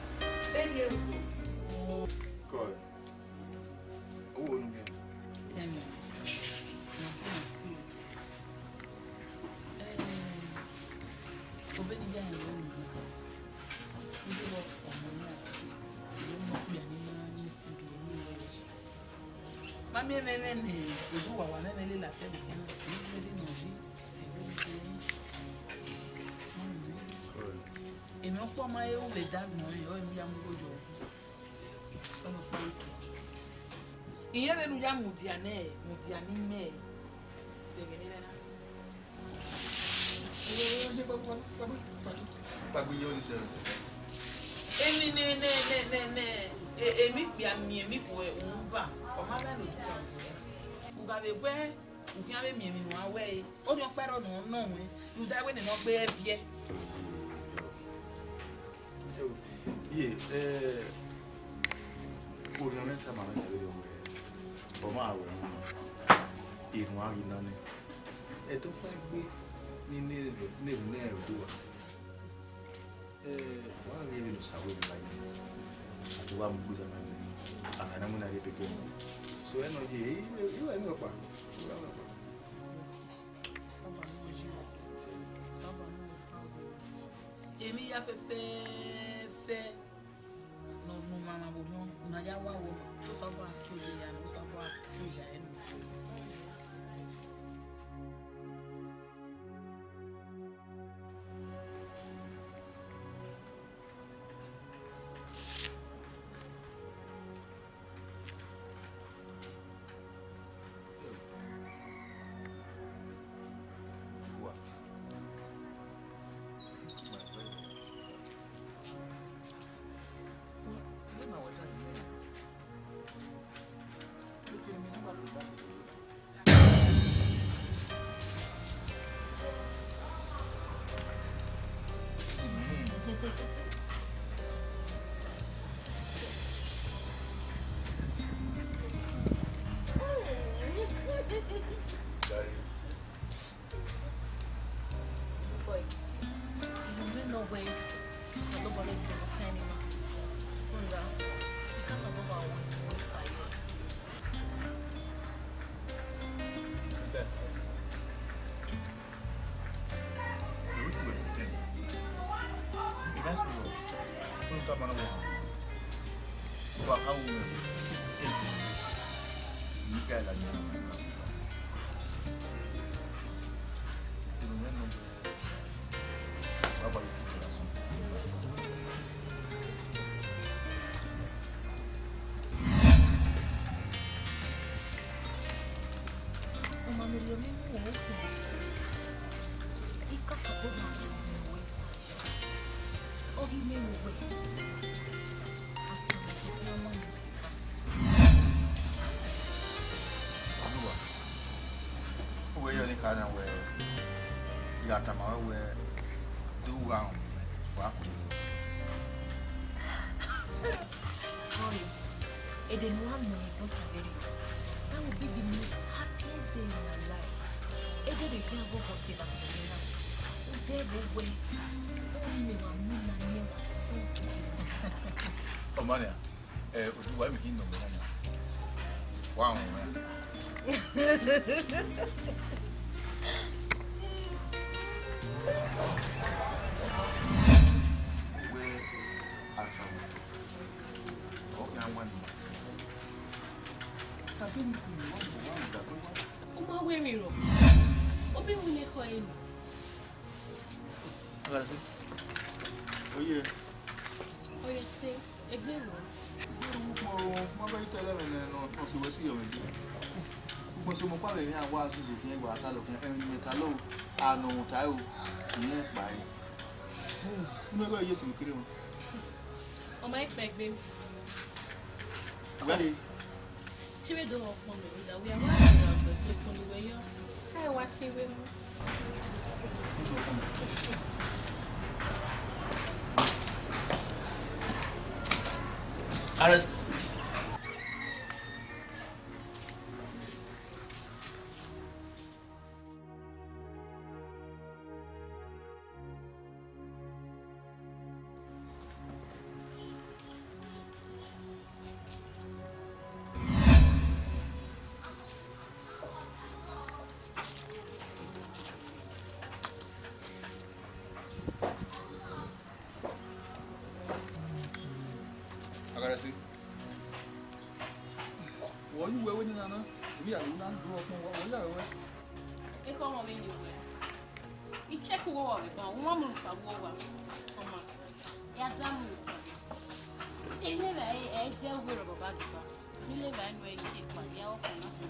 Beg you. God. Owó onughe. Em, na kí n ti. Eh, obedi ya ẹre unu. Ndị bụ ọmụ ya. Ndị bụ ọmụ ya ni ma ni ti bi ni. Ma miẹn mwẹ mwẹ ne oduwawa mwẹ mwẹ lela fẹ vbe ẹna, ne ọ ye, ẹvbo ne ọ ye. Emwi ọkpọ ma he ru vbe dagbọn rẹn, ọre ne u ya mu igho yọ. Ọ ma kpa ike. Irẹn vbene u ya mudia nẹ, mudia ne imẹ, vbe ẹghẹ ne I rre na. Emwi ne, ne, ne, ne, ne, e-, emwi kpia miẹn emwi khuẹ uhunmwu ba, ọ ma gha ne odukhunmwu wẹ. U gha vbe wẹ, u khian vbe miẹn emwi ne uan wẹ ẹre, orhiọn ọkpa ẹre nọ nọ ruẹn, rhunmwuda wẹ nene ọ gbe ẹre viẹ. Iye, eh, orhiọn mwẹ tama mwẹ sẹ vberriọ wẹ, ọ ma wẹ, erhuan ghi na nẹ. Ẹdẹ ọkpa egbe ni ne, ne, ne oduwa. Eh, wa ghe vbene Osa wẹ ne a ye. A do wa mu gbe zama vbe. A ka na mu na rhie pepper. So, ẹnọ ye, i, i, i wa emwi ọkpa. I wa emwi ọkpa. Emwi ya fẹfẹfẹ ne ọ, ne ọ ma ma vbe orhiọn, ne a ya wa wẹ ọmọ, te Osanobua kie oye ya, ne Osanobua kie oya ẹre nọ. Boy, you may know where Osanobua gbe ne time ni ma. Rhunmwuda, I can't talk about when you were inside. Ọ ma miẹn erriọ mwẹ mu ẹre okhian. I kakabọ ma miẹn ẹre sa. Ọ ghi miẹn mwẹ wẹ, a sẹ vbe tobọ ne a ma miẹn mwẹ eka. Oduwa, uwẹ yọ ne Daniel wẹẹ, I gha tama ruẹ wẹẹ, do gha rọnmwẹ mwẹ, wa kue. Boy, ẹdẹ ne uwa nọ mwẹ brother vberriọ, that would be the most happiest day in my life. Ẹdẹ ne khian vbe ọkhọ sẹ na vbe na. Ude vbe wẹ, ọni mẹ wa mina miẹn wa sọn kike. Ọmọ nia, ẹ, oduwa, mẹ ghi nọ mwẹ na nia. Wa rọnmwẹ mwẹ. Wẹ Asamu, ọ khian wan ni. Tata ni kunu wa mu wa mu dagbe wa. Ọ ma wẹ emwi rrọọ, ọ bẹ winna ekhọe nọ. Agharẹse. Oye. Oye se, egbe ro. Egbe ro, mo, mo, ma vbe te ẹlẹmwẹ nẹ nọ, nọ si wẹ si yọ mwẹ gbe. Ugbẹn sẹ ọmọ ọkpa vbe emwi a wa zuzu khian, wa ta lọ khian, ẹmwẹ ne imẹ ta lọ, a nọ mwẹ ta o, irẹn kpa ẹre. Unu ẹghẹ Jesu mu kere mwa. Ọ ma kpẹgbe. Wẹ re? Te I vbe do vbe ọkpọnọ rhunmwuda wẹ a wa rhie ra ọgbẹn so ọkpọnọ wẹ yọ. Sa wa te wẹ mu. Arrest. Agharẹse. Wẹ ọ ye uwẹ vbe nena na, emwi ya ne u na do ọkpọn, wẹ, wẹ ya rẹwẹ. Ekhọe ọmọ vbe ye uwẹ. I check uwu ọwa vbe ban, u ma mu rhukpa vbe uwu ọwa. Ọma, ya da mu rhukpa. Emwi ẹvbo ẹre, ẹ i de uwu erha ọba deba. Nile evba ẹre ne ẹ i ye kpa, ya ọkpa na fo.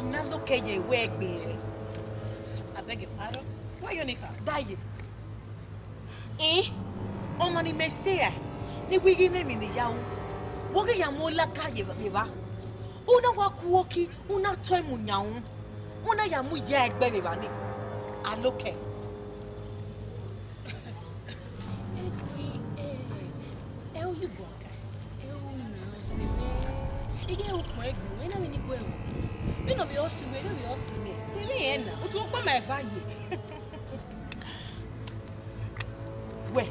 Na do kẹ ye wẹ egbe rẹ. I beg your pardon. Why you nika? Daye. Eh? Ọmọ ne imẹ sẹ ra, ne I wẹ ighẹ imẹ emwi ne I ya ru, wẹ ọ ghi ya mu olaka ye evba, ye evba. U na wa ku uki, u na tọ imu yan ru, u na ya mu ya ẹgbẹ vbe evba ni. Alokẹ. Egui, eh, ẹ u yi guan ka, ẹ u na ọse mwẹ. I ghe ukpọn egbe mwẹ na vbe ni gu ẹre. Vbene ọ vbe ọse uwẹ, vbene ọ vbe ọse mwẹ. Vbe mwẹ rẹn na, otu ọkpa ma eva ye. Wẹ,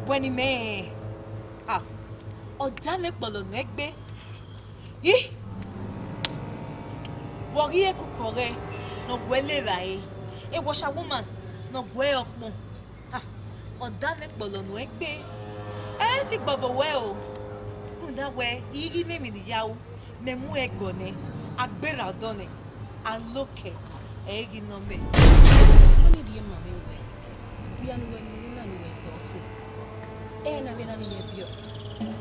wẹ ne imẹ, ah, ọ da mwẹ kpọlọ nuẹn egbe. I, wẹ ọ ghi re kuku ọghẹe ne ọ guẹ le evbare, a washerwoman ne ọ guẹ ọkpọn. Ha, ọ da mwẹ kpọlọ nuẹn egbe. Ẹ i te gbọvọ wẹ o, rhunmwuda wẹ ighẹ imẹ emwi ne I ya ru, mẹ mu ẹre gọ nẹ, a gberra odọ nẹ, Alokẹ, ẹ i ghi nọ mẹ. Ọni rhie ma mwẹ wẹ, okpia ne uwẹ nene na ne uwẹ zẹ ọse, ẹ na vbe erhan ne I ya biẹ,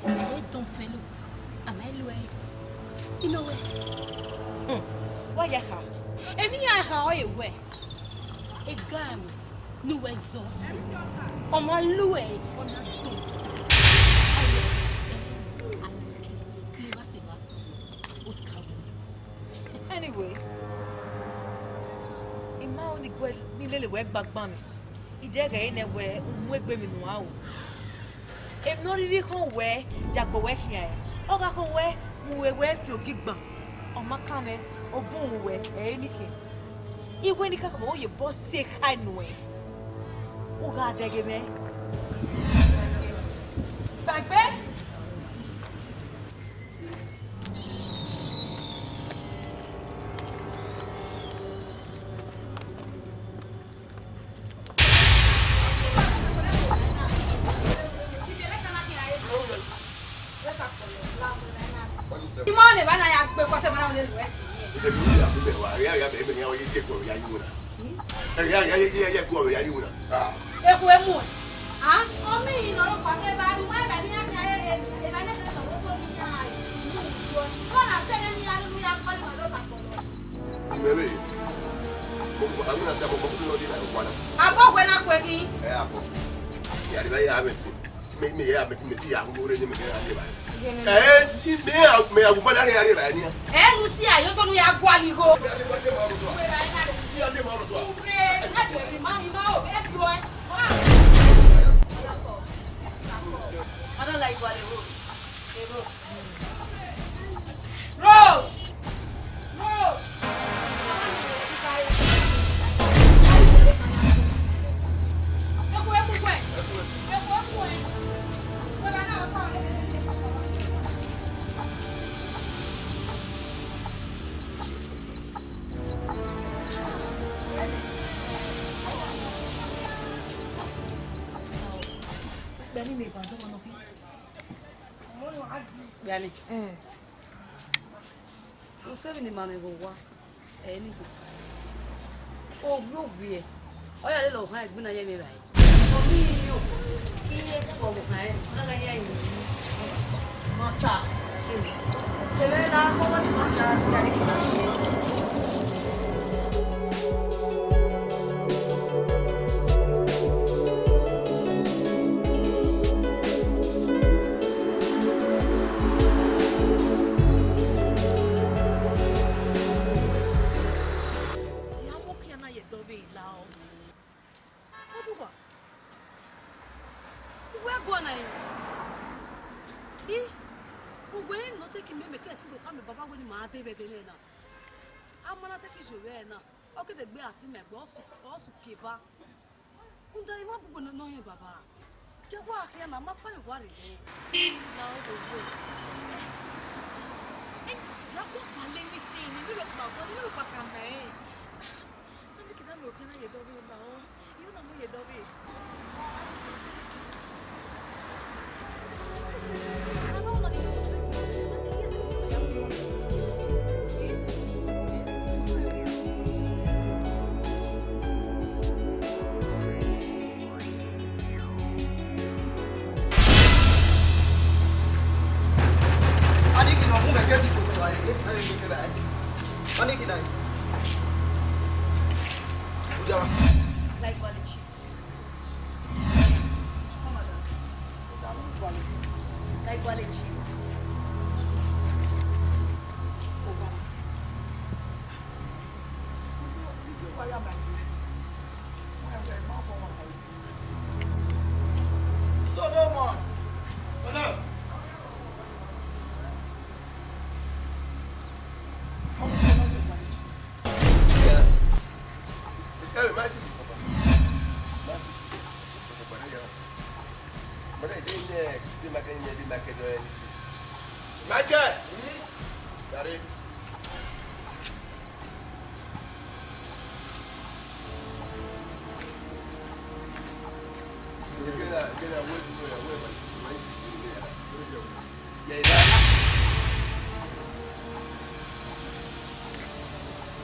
ẹ i dọn fẹn lo, a ma i lo ẹre. I nọ wẹ. Hmm, wa ya kha. Emwi iran kha ọre wẹ, ega ruẹ ne uwẹ zẹ ọse, ọ ma lu ẹre, ọ na dọn. Ayo, ẹ, Alokẹ, ne I wa sẹ evba, o ka wẹ. Anyway, I ma ro ne I guẹ ne I lele wẹ gba gban mwẹ. I dẹghe ẹre nẹ wẹ u mu egbe emwi ne u ra ru. Emwi ne ọ rhirhi khọn wẹ, ya gbe wẹ khian ẹre. Ọ gha khọn wẹ, mu wẹ wẹ fi ogi gban. Ọ ma kan mwẹ, ọ bun wẹ, ẹ i re ni khian. Iwẹ ni kakabọ ye obọ si ekhai nuẹn. U gha dẹghe mwẹ. Gbagbe. Imọ ne evba na ya gbe kọsẹ ma na wẹ ne lu ẹse. Eku emu. Ah, ọmọ yìí nọ ló pa eba ru eba ni ya kha ere eba ne kẹsàn ó tó ní ya. Ọmọ na sẹ ne ni ya lu ya kọ ni ma do sa kọ. Imẹ vbe, mo, mo, àwọn àti àwọn ọmọkùnrin náà dé náà wà náà. Abọ wẹ na kue ghi. Ẹ, abọ. Ìyá rẹ bá yà á mẹ tì. Mẹ, mẹ yà á mẹ tì, mẹ ti yà á mú rẹ ní mẹ kẹrẹ á lè báyìí. Ẹ, mẹ yà, mẹ yà wù bá láyé á lè báyìí ni. Ẹ nu sí àyè tó nu ya gua ni go. Ìyá lè má lọ tó a. Ìyá lè má lọ tó a. Ure, ẹ jẹ mi ma, mi ma o, ẹ jọ ẹ. Wa. Madam, like, what a rose. A rose. Rose! Rose! Gani. Eh. Usẹ vbe ne ima mwẹ vbe owa, ẹ i ni gbe. Ovbi ovbi ẹ, ọ ya lele ọvban egbe na ye mwẹ rae. Ọ ghi yo, iye vbe ọvban ẹ, ọ na gha ya yi. Mata. Sẹvẹ na, kọmọ ni mata, ya ni kina. Iran vbe okhian na ye dọvbe la ọ. Oduwa, uwẹ guan na ẹre. I, uwẹ ne ọ te ke mẹ, mẹ ke ẹtin do khama baba wẹ ne ima de vbe ẹdẹ nẹ na. A ma na sẹtin yo vbe ẹre na, ọ ke de gbe a si mẹ gbe, ọ su, ọ su ke eva. Rhunmwuda emwa bu gbe nọ, nọ rẹn baba. Gie wa khian na, ma kpa ye owa rre nẹ. La ọ do yo. Eh, eh, ya kpokpa le ni te ni, ni rhọkpa bọ, ni rhọkpa ka mẹ rẹn. Na mi ke na mẹ okhian na ye dọvbe la ọ. Iyo na mu ye dọvbe. Ani kina mu mẹ gẹti koko ba, gẹti na ye koko ba. Ani kina. Ujawa. Like quality. Come on, madam. Like quality. Chief. Chief. Oh, wow. Solomon. Madam. Yeah. It's kind of my chief. My chief. My chief. Michael! Daddy.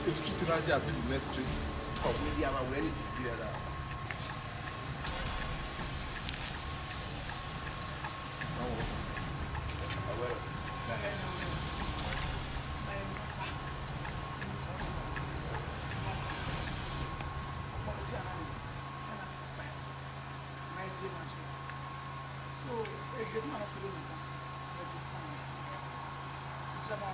Street na ya be the next street. Come, we be our way to be there. So, a gate man not to do nothing. A gate man. The driver.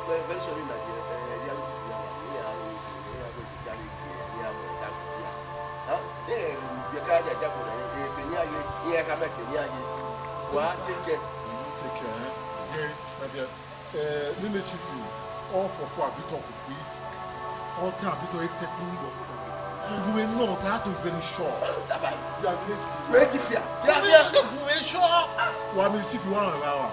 Very sorry, my dear. Uh, reality for now. Yeah, I mean, yeah, we carry, yeah, we carry, yeah. Huh? Yeah, you carry the jacket, eh, eh, can you, yeah, yeah, come back, can you, yeah. What, take care. Take care, eh? Okay, my dear. Eh, nene chief, ọ fọfọ abitọ kukui, ọ ta abitọ etẹkpu ngbọ. Uwẹ nọ, that has to be very sure. Wẹ chief ya. Ya, ya. Uwẹ sure. Wa mi chief wa ra wa.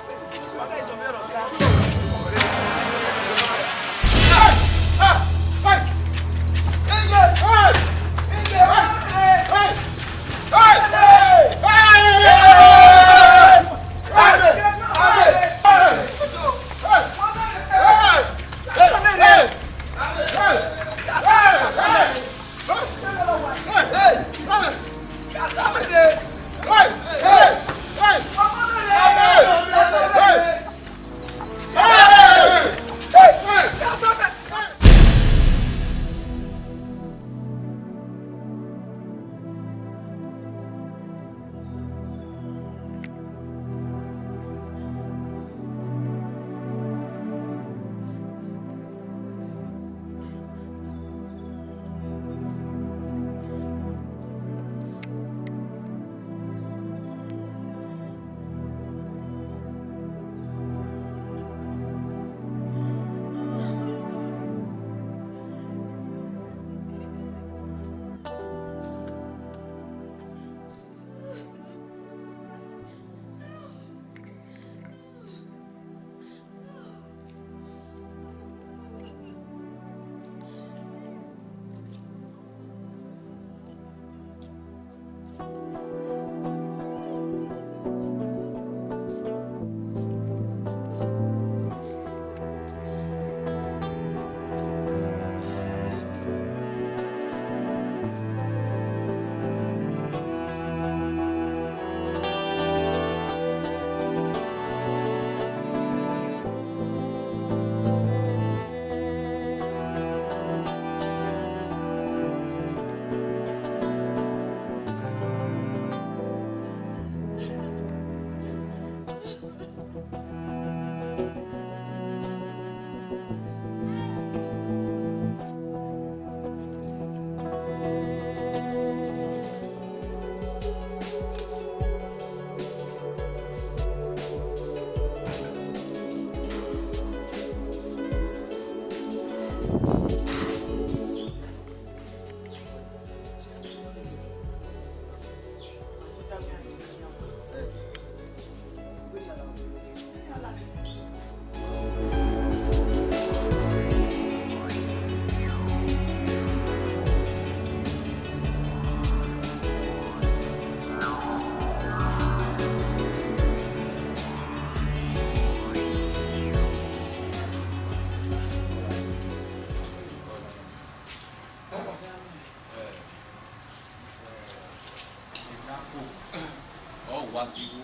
Asigho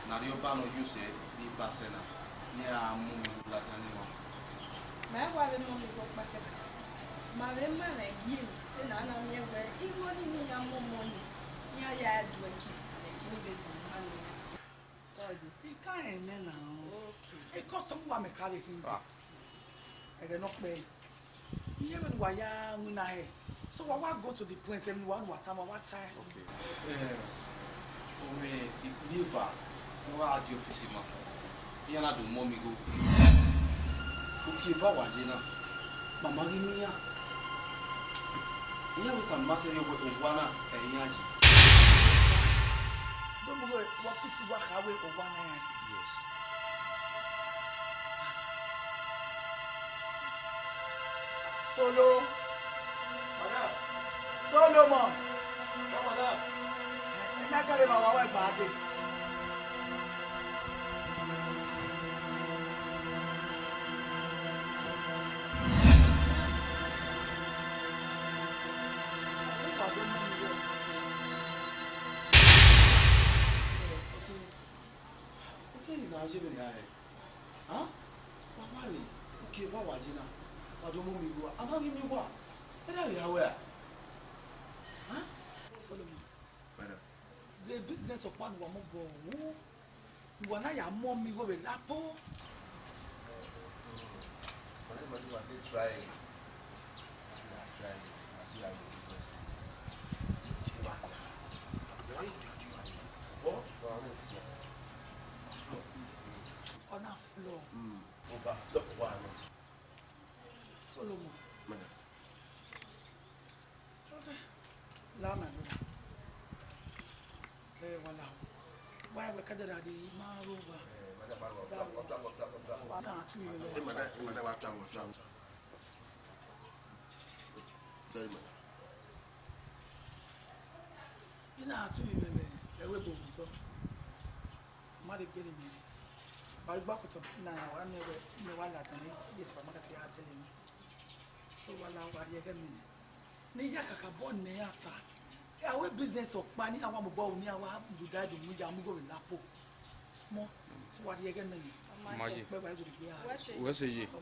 ne Arriọba nọ ye osẹ ni ba sẹ na, ne iran mu ladian ne emwa. Ma i wa vbe mọ mwẹ igho ọkpa kẹkan. Ma vbe ma mwẹ gie, vbene a na miẹn wẹẹ igho nii ne iran mu ọmọ nii, iran ya do ẹki, ẹki ni vbe do ma ne iran. I ka rẹn nẹ na o. Okay. E custom wa mẹ ka vbe khin. Ah. Ẹghẹ ne ọ kpẹe. Iye vbene uwa ya winna hẹ. So wa wa go to the point, emwi ne uwa, ne uwa tama, wa tae. Okay. Eh, ọ mwẹ ikpia eva ne ọ gha die ọfisi ma, iran na do mu ọmọ igho. Uki eva wa ye na, ma ma ghi miẹn iran. Iran wẹ tama ma sẹ vbe wẹ owa na ẹ iran yi. Do mu wẹ ọfisi wa kha wẹ owa na iran yi. Yes. Solo. Madam. Solomon. Madam. Ẹ na kẹre ma wa wẹ gba dee. Oke, na je vbene a rẹn. An? Wa wa re, uki eva wa ye na, wa do mu ọmọ igho, a ma ghi miẹn uwa, ẹ da vbe ya wẹ a? An? Solomon, madam, the business ọkpa ne uwa mu obọ ru, uwa na ya mu ọmọ igho vbe lapo. Madam, madam, wa te try. Ọna flop. Mm, over flop wa nọ. Solomon. Madam. Okay. La, my brother. Eh, wala. Why we ka da di ma ro wa? Eh, madam, madam, madam, madam, madam. Wa na tu yo. Eh, madam, madam, wa tu, wa tu. Sorry, madam. I na tu yo, me, me, we bo mi to. Ma de gbe ni mi. Wa gba ku to na, wa ne we, ne wa la tan, ye supermarket ya tele mi. So wala, wa ri ẹghẹ mi ni. Ne I ya kakabọ ne iran ta. Avbe business ọkpa ne iran wa mobọ ru, ne iran wa rhunmwuda do mu ya mu igho vbe lapo. Mọ, so wa ri ẹghẹ mẹ ni. Ma ye. Ọkpẹ wa gele gbe a. Wẹ sẹ ye. Ọmọ.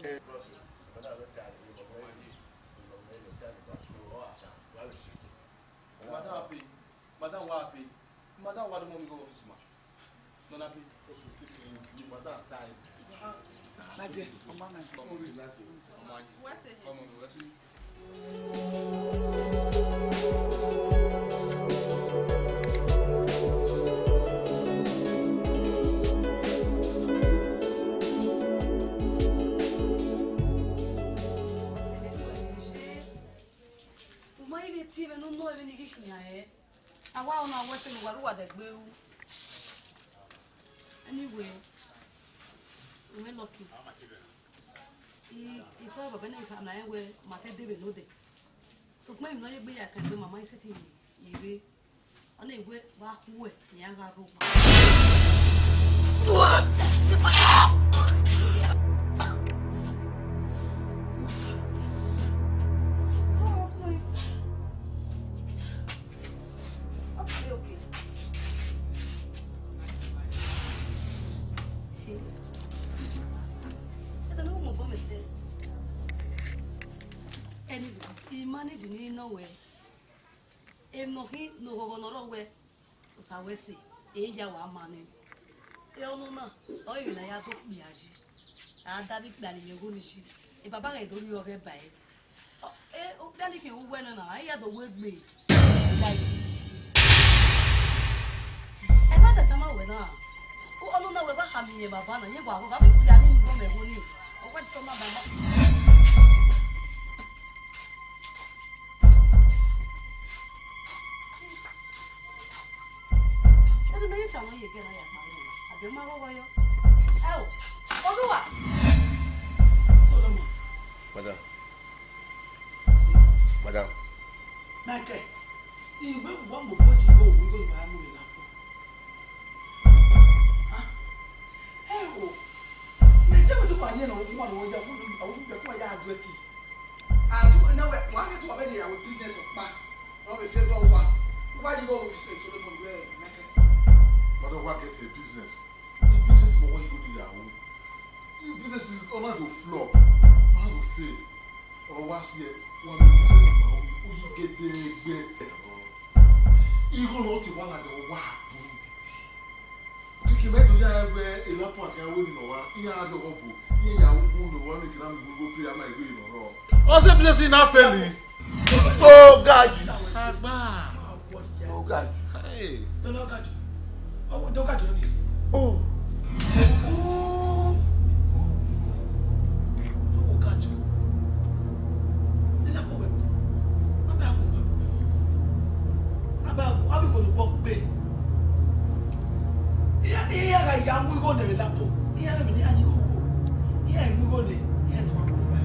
Madam wa pay. Madam wa pay. Madam wa do mu igho vbe ọfisi ma. Nọ na pay. Maje, ọma maje. Come on, come on, come on, come on. U ma i vbe tie mwẹ ne u nọ vbene I ghi khian ẹre. A wa ọna wẹ sẹ ne uwa ru uwa dẹgbe ru. Anyway, u mwẹ lucky. I, I sọrọ baba ne kha na rẹn wẹ ma te de vbe nodẹ. Sokpan emwi ne ọ ye egbe ya kan egbe ma ma i sẹtin ye rre. Ọ na wẹ vbe a khuẹ ne iran gha rre owa. Okay, okay. Ẹdẹ ne u mobọ mẹ sẹ. Anyway, I ma need ni nọ wẹ. Emwi ne ọ khin ne oghọghọ ne ọ rrọọ wẹ, Osa wẹ sẹ, e ya wa ma nẹ. E ọnọna, ọ re emwi ne a ya do kpia yi. A da vbe ikpia ne imẹ gho ni yi. E baba ghẹ do rri ọghẹ ba ẹre. Ọ, e, okpia ni khian uwẹ nana, a i ya do wẹ egbe. Ẹ ma tẹtẹ ma wẹ na. Ọnọna wẹ gha khama iyẹn baba na, yẹn wa gha vbe ikpia ni mu igho mẹ gho ni. Ọ wa tọ ma baba. Ẹdẹ mẹ ye ta nọ ye ẹgẹ na ya kpa nọ, a bẹ ma ghọghọ yọ. Ẹ o, Oduwa. Solomon. Madam. Madam. Michael, I wẹ wa mu oboji igho, igho ne uwa mu vbe lapo. Ah, ẹ o, mẹ te mẹ te wa yẹn na, wo ma lo ya, wo ma lo ya du ẹki. A du na wẹ, wa ke tu wa vbe ne ya wẹ business ọkpa. Ọ vbe favor uwa. Uwa yi igho vbe office Solomon wẹ Michael. Ọ do wa get a business. The business mẹ ọghe igho ni ya ru. The business ọna do flop, ọna do fail. Ọ wa si ẹe, wa mu business ma ru, u yi gẹdẹgbẹ. Igho ne ọ te wa ladian, ọ wa bu. Okiekie mẹ do ya ẹre wẹ Elapo a khian ru emwi ne ọ wa, iran gha rhie ọghọ bu, iran ya ru ukhunmwu ne ọ wa miẹn eke na mu igho pay, a ma igho ne ọ rrọọ. Ọ sẹ business na fail. Oga ju. Agba. Oga ju. Hey. Dọlọ ọga ju. Ọwọ dọga ju ni. Oh. Oh. Ọwọ ọga ju. Elapo wẹ. Aba wo. Aba wo. Abi ko do gbe. Iya, iya gha ya mu igho ne Elapo. Iya me ni ayi wo. Iya mu igho ne. Iya so ma ko do ba.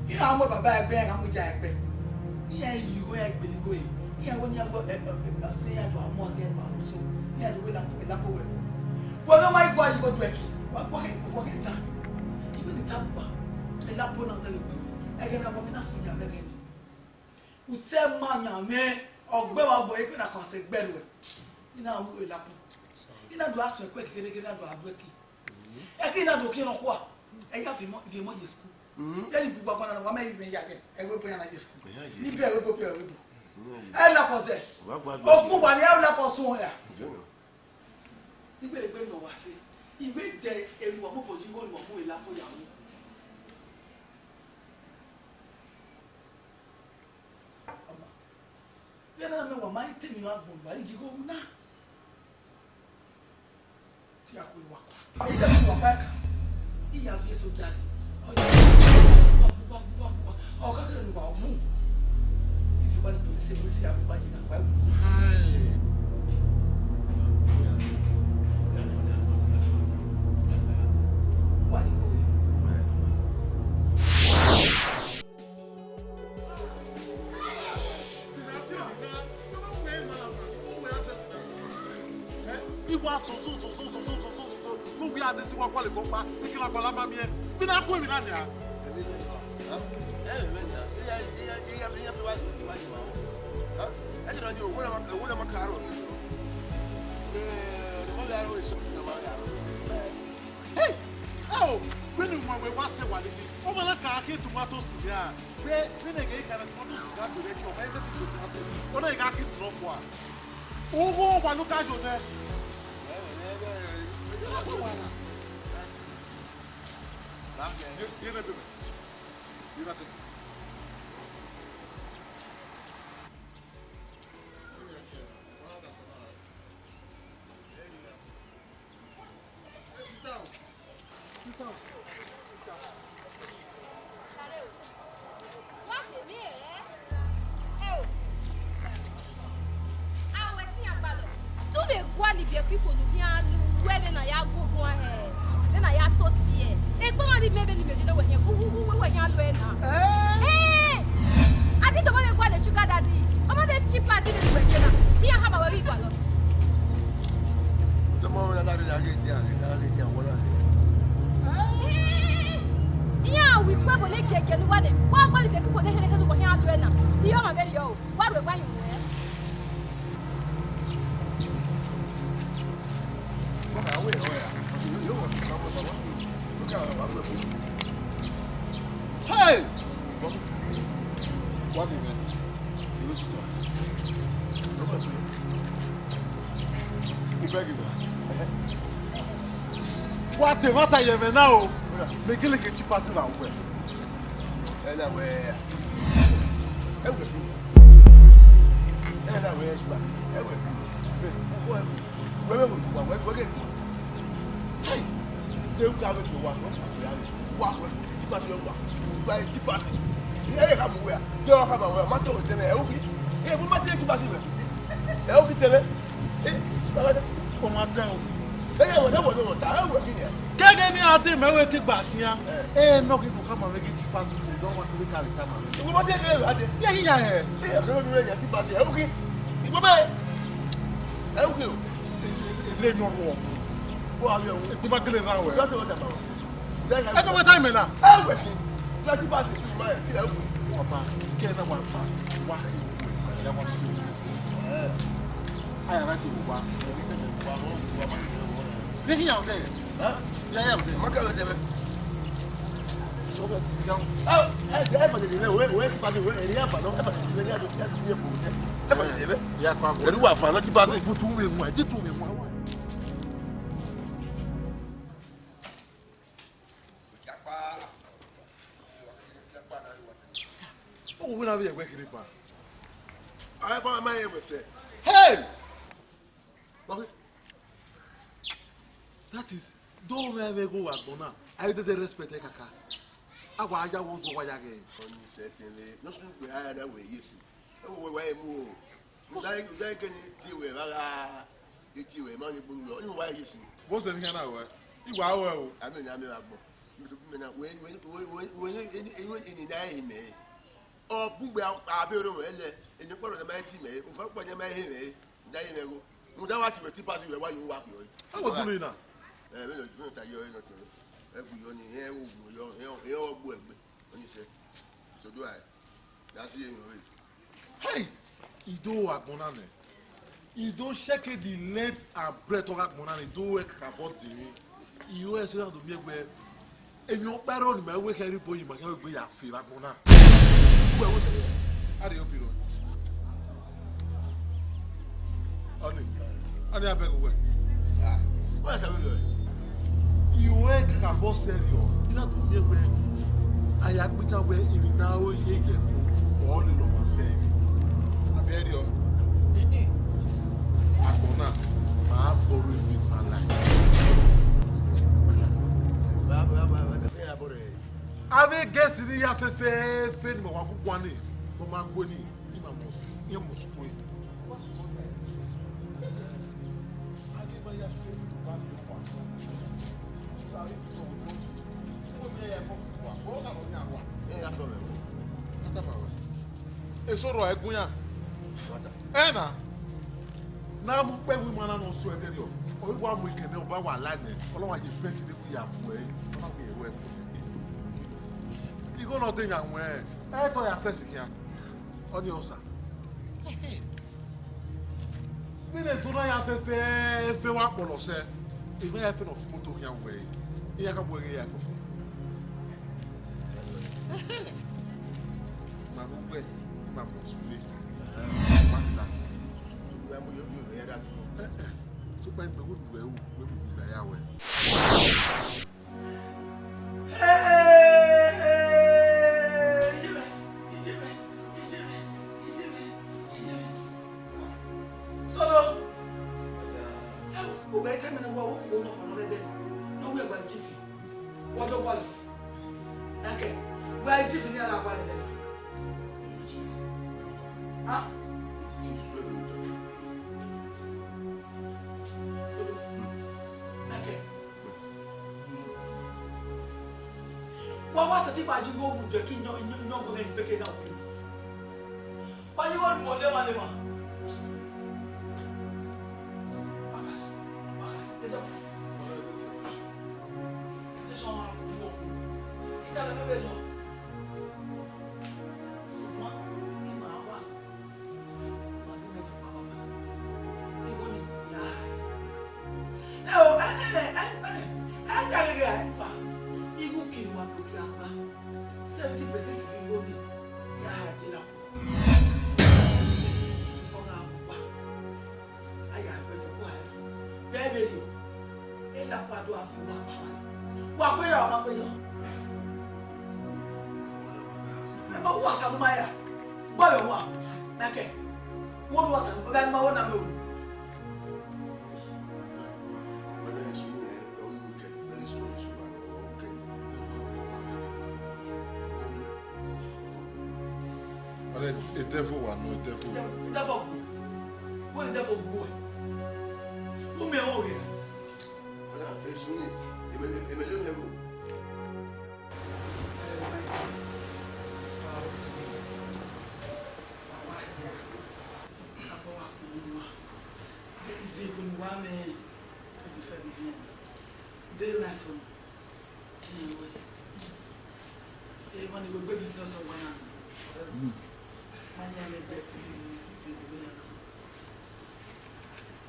Iran mu baba ẹgbẹ, iran mu iya ẹgbẹ. Iran yi igho ẹgbẹe igho e. Iran wẹ ne iran gbe, ẹ, ẹ, ẹ, ọse iran do amọ, ọse iran do amọ so. Iran do wẹ Elapo, Elapo wẹ. Wẹ ne ọ ma igua igho do ẹki. Wa gba kẹ, wa kẹ ta. Iwe ni ta gba. Elapo na zẹ vbe egbe. Ẹghẹ na wa na fi ya mẹ ẹghẹ ni. Usẹ ma na mwẹ, ọgbe wa gbọ, ekena kan sẹ gbe ruẹ. Ina mu Elapo. Ina do asọn ẹkue kekere, ina do adu ẹki. Ẹki na do khian nọkhua, ẹ ya viọ emọ, viọ emọ ye school. Vbene ibu wa guan na, wa mẹ vbe ya ye, ẹvbo ebo ya na ye school. Ni bẹ ẹvbo ebo, bẹ ẹvbo ebo. Ẹ Elapo zẹ. Okpukpa ni ẹ Elapo sun ya. Ni gbele gbe nọ wa se. Iwe de eru wa mu bọ yi igho ni wa mu Elapo ya ru. Ọma. Vbene a na mẹ wa ma i te emwi agbọn ba i ji igho ru na. Te a khuẹ wa kua. Ẹ i da khuẹ wa kua ẹka. I ya viọ soja ni. Ọ ya gba gba gba gba. Ọ ka kere ne uwa mu. If you want the police, police ya fi uwa ye na, uwa mu ya. Wa ye igho. Iwa soso soso soso soso soso no wi ade si wa gualọ vbe ọkpa, ikila gualọ ma miẹn. Mi na kue emwi na nia. Hey! Ẹ o, vbene uwanmwẹ wa sẹ wa lele, ọ ma na ka khin tomato si nia. Vbe, vbene ghe ka na tomato si gha gbe vbe ẹki, ọ ma ise ti tomato. Ọ na gha khin si nọ fua. Ugho wa ne u ka yo nẹ. Ye, ye ne bebe. Ye na tesi. Tu vbe gualọ ibiẹka ikhuo ne u khian lu wẹ vbene a ya gu guan hẹ, vbene a ya toast hẹ. Ekpa ọmwa ni mẹ vbene imẹ rhie ne wẹ khian gu gu gu wẹ khian lu ẹre na. Ẹẹn! A di tobọ vbe gualọ sugar daddy, ọ ma de cheap as vbene wẹ rhie na. Iran khama wẹ vbe igualọ. Tobọ vbe na rhie na ghe dia, ghe na ghe dia, wọ na ghe. Iran wi ku ẹbọ ne giẹgiẹ ne uwa nẹ, wa gualọ ibiẹka ikhuo ne hẹrhẹ hẹrhẹ uwa khian lu ẹre na. Iran ma vberriọ o. Wa ru egbe yin ruẹ. Hey! Wa de mwẹ. U bẹghe mwẹ. Wa te emwa ta ye mwẹ na o. Mẹ gele ke tipa si ra uwẹ. Ẹ na wẹ, ẹ wẹ bi, ẹ na wẹ, ẹ wẹ bi, wẹ wẹ wẹ wẹ wẹ ghe. Hey, de u ka wẹ bi wa fẹ wa fẹ tipa si wa, wa tipa si. Ẹ ka mu wẹ, de ọ ka ma wẹ, ma tọ wẹ tẹmẹ, ẹ u ki, ẹ bu ma tẹ tipa si wẹ, ẹ u ki tẹmẹ. Eh, ọ ma dan o. Ẹ yẹ wẹ, ẹ wẹ, ẹ wẹ ta, ẹ wẹ ki ya. Kẹghe ne a de mẹ wẹ ke gba khian. Eh. Ẹ nọ ghi ko ka ma vbe ghi tipa si ko dọ wa kere ka vbe ta ma vbe. Ìwọ ma de ke ra de. Ye hi ya hẹ. Ẹ yẹ kẹghe ne ya tipa si, ẹ u ki. Ìwọ bẹ. Ẹ u ki o. Ele nọ rọ. Ko a yẹ o. Ekpe ma gele ra wẹ. Yọ te wọ ta ma wẹ. Ẹ kọ wẹ ta imẹ na. Ẹ wẹ ki. Fẹ tipa si tu ma ẹ, ki ẹ wẹ. Ọba, kẹ na wa fa. Wa. Ya wa. Eh. Vbe ghi ya odẹ? Huh? Ya ya odẹ. Ma ka odẹ mẹ. So, ya. Ah, eh, eh, fa dede lẹ, we, we, pa de, we, eh, ya fa nọ, eh, fa dede lẹ, ya do, ya do, ya fo. Eh, fa dede lẹ. Ya kwa go. Eru wa fa nọ, ti pa si. Bu tu mi mu, ti tu mi mu. Owu na vbe ẹgbẹ kiri ba. Ẹ ba ma ye wẹ sẹ. Hey! Okay. That is, do me me go wa gbọn na. I dey dey respect e kaka. A wa ya wo zo wa ya ghe. Ọni sẹ tẹn vbe, no sunu gbe a ya da wẹ ye si. E wo wẹ wa emu o. Uda, uda ke ni tie wẹ vbe gha, e tie wẹ ma ni gbunu yọ. Ni wa ye si. Vbọ sẹ ne iran na wẹ? I wa wẹ o. A mẹ na, a mẹ vbe agbọn. Mi to bi mẹ na, wẹ, wẹ, wẹ, wẹ, wẹ, eni, eni, eni na he mẹ. Ọ bun gbe a, a be ro wẹ lẹ. Eni kpọrọ ne ma ti mẹ, ofa kpọ ne ma he mẹ. Nda ye mẹ gho. Mu da wa ti wẹ ti pass wẹ wa yo wa kio. E wo dun ni na. Eh, me lo, me lo ta yo, e lo to. E gbe yo ni, e wo gbe yo, e, e o gbe egbe. Oni sẹ. So do I. That's it, anyway. Hey! I do agbọn na nẹ. I do check the length and breadth of agbọn na nẹ. I do work about the way. I always have to make where, emwi ọkpa rrọọ ne ima wẹ khẹ rre Iboyi, ima khian wẹ egbe ya fe vbe agbọn na. Uwẹ wẹ mẹ ya. A rhie obi ruẹ. Ọni, ọni a bẹghe uwẹ. Ah, wẹ ta vberriọ? I wẹ kakabọ sẹrriọ, I na do miẹn wẹ a ya gbe itan wẹ emwi ne a ru ye ẹko, ọ lele ọmwa fẹ emwi. A bẹghe rriọ. Agbọn na, ma bọrọ emwi ma la. Avbe guest ni ya fẹfẹẹfẹ ne ima wa gu guan ni, ne ọ ma gue ni, ima must, iran must kue. Eso rrọọ ẹgun iran. Ẹ na, ne a mu ukpẹ vbe ima na ne ọ so ẹdẹrriọ, ọ i wa mu ekẹn nẹ, ọ ba wa la nẹ, ọ na wa ye bẹnti ne ya bu ẹre, ọ na wẹ ẹre fo. Igho ne ọ de yan wẹn, ẹ tọ ya fẹsi khian, ọni Osa. Vbene do na ya fẹfẹẹfẹ wa kpọlọ sẹ, emwa ya fẹ ne ọ fi imoto khian wẹ, iran ka mu ẹre ya fẹfẹ. Ma ru wẹ, ma mu fe. Ma na. Wẹ mu yo yo ya da si. Eh, eh. So, pa ni mẹ wo nu wẹ u, wẹ mu gbe ya wẹ. Solo. Ẹ wo, ugbẹn te mẹ ne wa wo khuo nọ fọnọ rẹ dẹ. Ne ọ wẹ gba chief. Wa do gualọ. Ẹkẹ, wẹ chief ni a gha gualọ dẹ. Ah. Solo. Ẹkẹ. Wa wa sẹtin gba yi igho wu dẹ ke iyọn, iyọn, iyọn gue mwẹ ni kpeke na wẹ. Wa yi igho ru lema lema. Ita lẹ mẹ vbe lọ. Sokpan ima wa. Igho ni ya hae. Ẹ o, ẹ, ẹ, ẹ, ẹ, ẹ, ẹ, ta gẹgẹ a pa. Igho kiri wa do ghi a pa. Seventy percent igho ni ya hae de la. Ọ gha wa. A ya fẹ fẹ ko ha fẹ. Bẹẹ vberriọ. Ena kua do a fi wa kpa wa. Wa kue yọ, wa kue yọ. Ẹ ma wa sa do ma ya. Gba vbe wa. Mẹ kẹ. Wo do wa sa do ma wo na me o. Ọnẹ, e devil wa nọ, e devil. Devil, devil gbu. Wẹ ne devil gbu ẹ. U miẹn ẹre ghe. Ọna, esu ni, emẹ, emẹ, emẹ ne ru. Eh, my dear, wa si, wa wa hia. Ka bọ wa kunu wa. Ize ego ne uwa mwẹ, ka de sẹ vbe hian. De ma sẹ ọmọ. Emọ ni wegbe business ọwa na. Ma yan mẹ gbe ti ize ego na.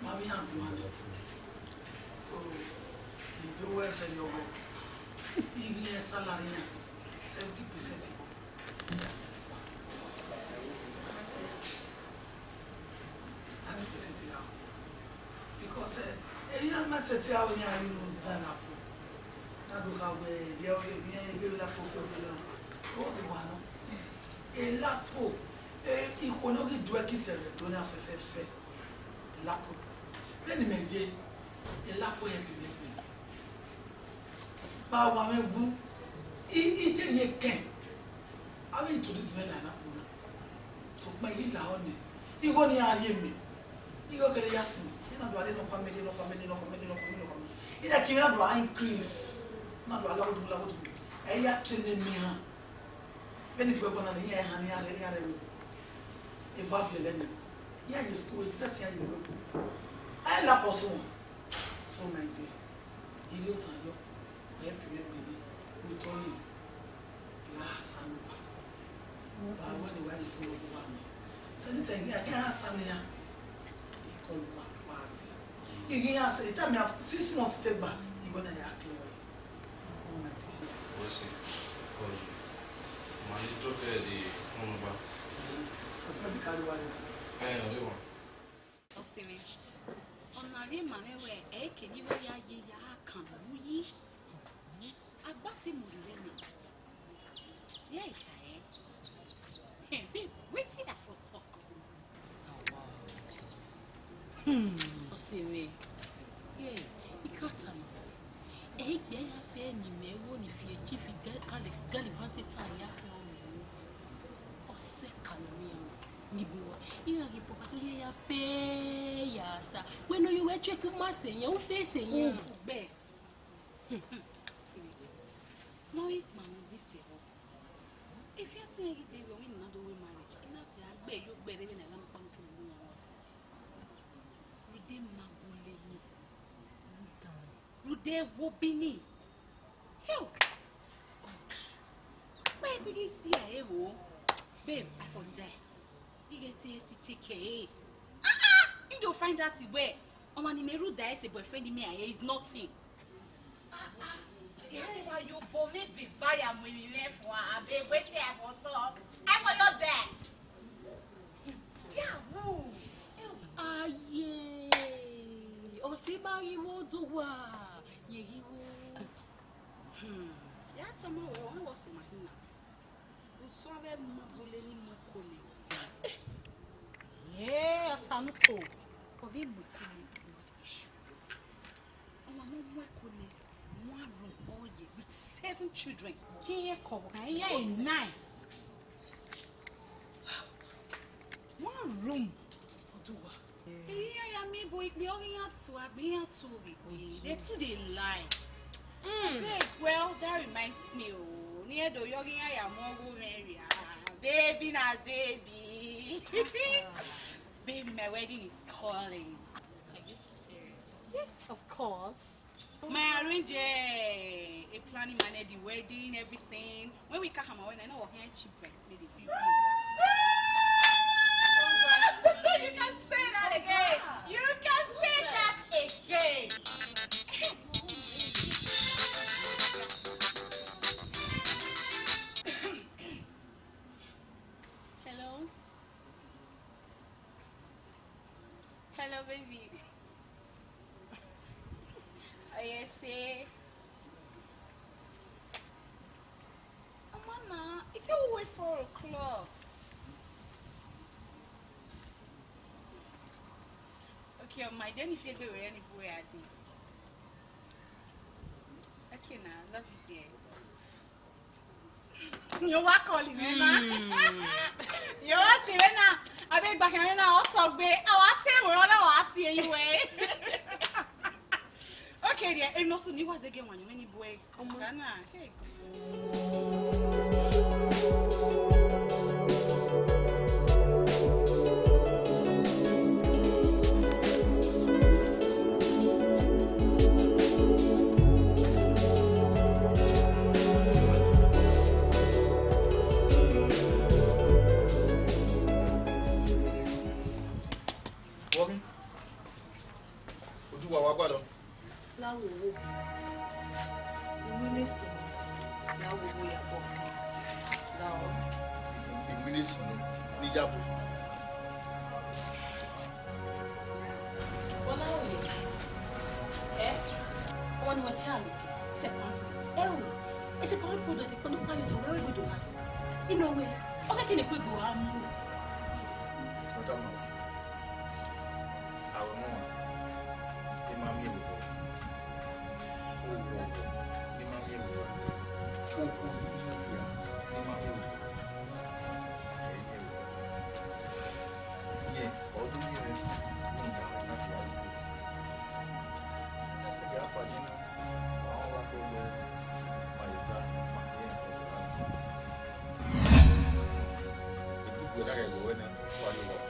Avbe iran guan nẹ. So, I do wẹ sẹ yọ wẹ, I ghi rẹn salary iran, seventy percent. Thirty percent gha wẹ. Because, eh, eyan ma sẹtin aro yan inu zan na po. Na do gha wẹ, ẹre ọ ghe, ẹre ọ ghe la po fe obọ nọ. O ghi wa nọ. Elapo, eh, ikhuo ne ọ ghi duẹ ki sẹ vbe do na fẹfẹfẹ. Elapo. Vbene imẹ ye, elapo hẹ gele gele. Ba wa mwẹ wu, I, I te rhie kẹn. Avbe introduce mwẹ la elapo na. Sokpan I ghi lahọ nẹ, igho ne iran rhie mẹ, igho kere ya sunu. Iran na do a rre nọkpa mẹ, rre nọkpa mẹ, rre nọkpa mẹ, rre nọkpa mẹ, rre nọkpa mẹ. Iran ke iran do a increase. Iran na do a la odugu, la odugu. Ẹ ya train mẹ iran. Vbene I gbe ẹbọ na nẹ, iran ehan ne iran rre, iran rre ẹvbo. Eva biẹlẹ nẹ. Iran ye school, first iran ye ẹvbo. A i la pọ sunu. So my dear, I rhie ozan yọ, wẹ pimẹ gbe mẹ, otọ nii, I gha sẹ ne uwa. Wa wẹ ne uwa rhie fo ne uwa mẹ. So ni sẹ I gha sẹ ne iran, I call uwa, wa tie. I ghi ya sẹ, I tama iran six months te gba, I wẹ na ya clear. Wẹ si, call you. Ma ni drop the phone number. Automatically wa rhie. Eh, ọre wa. Ọse mwẹ, ọ na rhie ma mwẹ wẹ ẹ i ke ne igho ya ye ya kan ne u yi. Agba te mu rhirẹ nẹ. Ye I ta ẹre. Hey, babe, wetin I for talk? Hmm, ọse mwẹ. Yeah, I ka tama. Ẹ i gbe ya fe ne imẹ wo ni fi eji fi Gal-, Gal-, Gallivant ta ya fe ọ mwẹ wo. Ọ sẹ ka nọ ne iran ni bu uwa. Iran ghi papa to ye ya fe ya sa. Wẹ ne ọ ye wẹ check ma sẹ yẹn, u fe sẹ yẹn. Ugbẹ. Hmm, hmm. See, ne ọ i kpa mu di sẹ vbọ. Efian si mwẹ ghi de wẹ, wẹ ne I na do wẹ marriage, I na te a gbe yo gbe rre vbene a la mu kpa mu kene mu wọn. Rhunmwuda ma bule ni. Rhunmwuda wo bini. Hell! God. Wẹ te ghi si a ẹvbo? Babe, I for die. I get it, it take care. Ah, ah! I do find out where. Ọmwa ne imẹ rhunmwuda ẹse boyfriend me, I is nothing. Ah, ah. I had to buy you for me, the fire, when we left for a babe, wait here for talk. I for your dad. Yeah, woo. Aye, ọ si ma ghi mu oduwa, ye ghi wu. Hmm. Ya tama wẹ, ọ wẹ ọ si ma hi na. Usun avbe ma bule ni mu ẹko nẹ. Ee, ọtanuko. Ọ vbe mu ẹko nẹ is not issue. Ọmwa ne ọ mu ẹko nẹ, one room ọ ye with seven children. Ke iran kọ vbe kan, iran e nine. One room. Oduwa. Iran ya miẹn ebo ikpia, ọ ghi iran tu agbe, iran tu oghe ikpia. They too dey lie. Mm. Babe, well, that reminds me, oh, ne I do yọ ghi iran ya mu ọghe mwẹ rria. Baby na baby. Baby, my wedding is calling. Are you serious? Yes, of course. My arrange, eh, a planning man, eh, the wedding, everything. When we come, I know what kind of cheap price made it. You can say that again. You can say that again. Hello. Hello, baby. Oh, yes, eh. Ọmọ na, it's already four o'clock. Okay, my Jenny, if you go where any boy I did. Okay, now, love you, dear. Yo wa call him na. Yo wa si vbe na. Abe gba kẹmẹ na, ọ tọ gbe. A wa si ẹvbo rọ na, wa si eyi wẹ. Okay, dear. Eno su ni wa zege wan yo ni boy. Ọmọ. Ghana. Hey, Working? Diabo. Ọna ọre, ẹ, ọni wẹ te aro, second road. Ẹ o, second road de kpẹnukpẹn yo te wẹ wẹ gbedo gha. Inu wẹ, ọ kẹkẹ ne khuegbe wa mu. Madam, aro mọ, I ma miẹn vbe obọ. Oghọghọ ne I ma miẹn vbe obọ. Okhuo ne I no kpia ne I ma miẹn vbe obọ. Ẹ i miẹn vbe obọ. Rẹn, ọ do rhie mwẹ rhunmwuda ọna tua ugbo. Ẹghẹ afa ni na, ma họn vbe akpọ wẹẹ, ma ye gba, ma ye ẹn ọdọ na. Egbugbe na ghẹ ghe wẹ nẹ, wa rrie owa.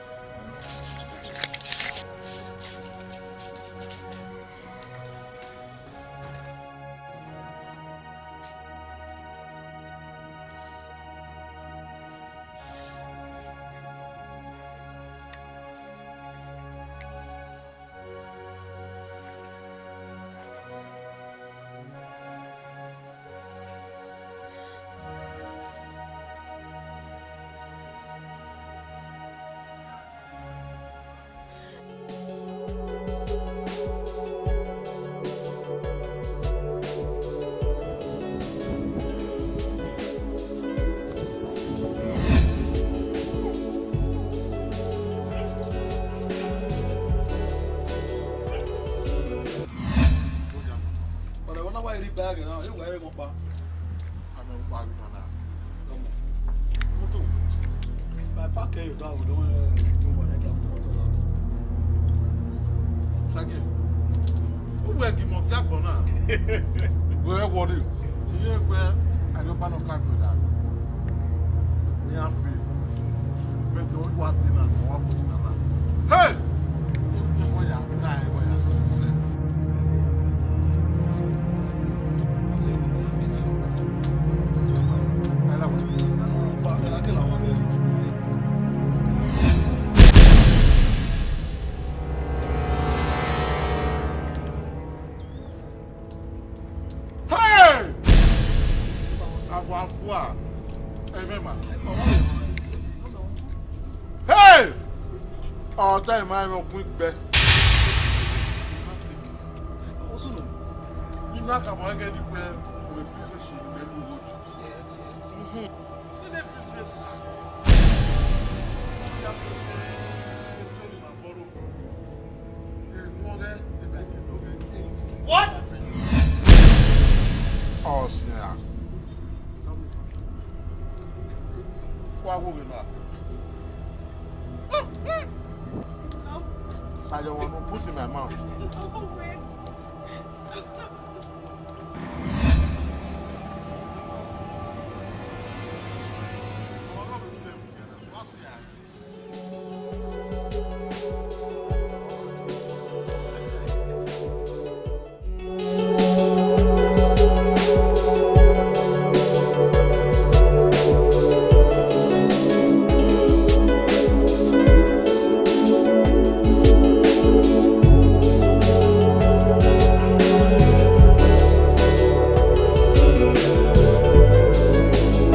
Ọna wa rhie bag na, ọ wa rre emọ ọkpa. Amẹ ọkpa ghi nọ na. Moto. Ba park your dog, don't, eh, do one like that. Sagi. Uwẹ gi mọ dia gbọn na. Wẹ wọrẹ. Iye wẹ, ayọba nọ ka gbẹda. Iran fi. Bẹgẹ ne ọ wa dee na, ọ wa fo dee na na. Hey! Ọ ya ta ẹ, ọ ya sẹsẹ. Hey! Awa bua, ẹmwẹ ma. Hey! Ọda ima ẹmwẹ ọkun igbẹ. I na khama ẹghẹ ni wẹ, wẹ business ni wẹ lu wo. Yes, yes. Mhm. Nene business na. What? Ọsian. Wa wo ghe na. Sayo, what you put in my mouth?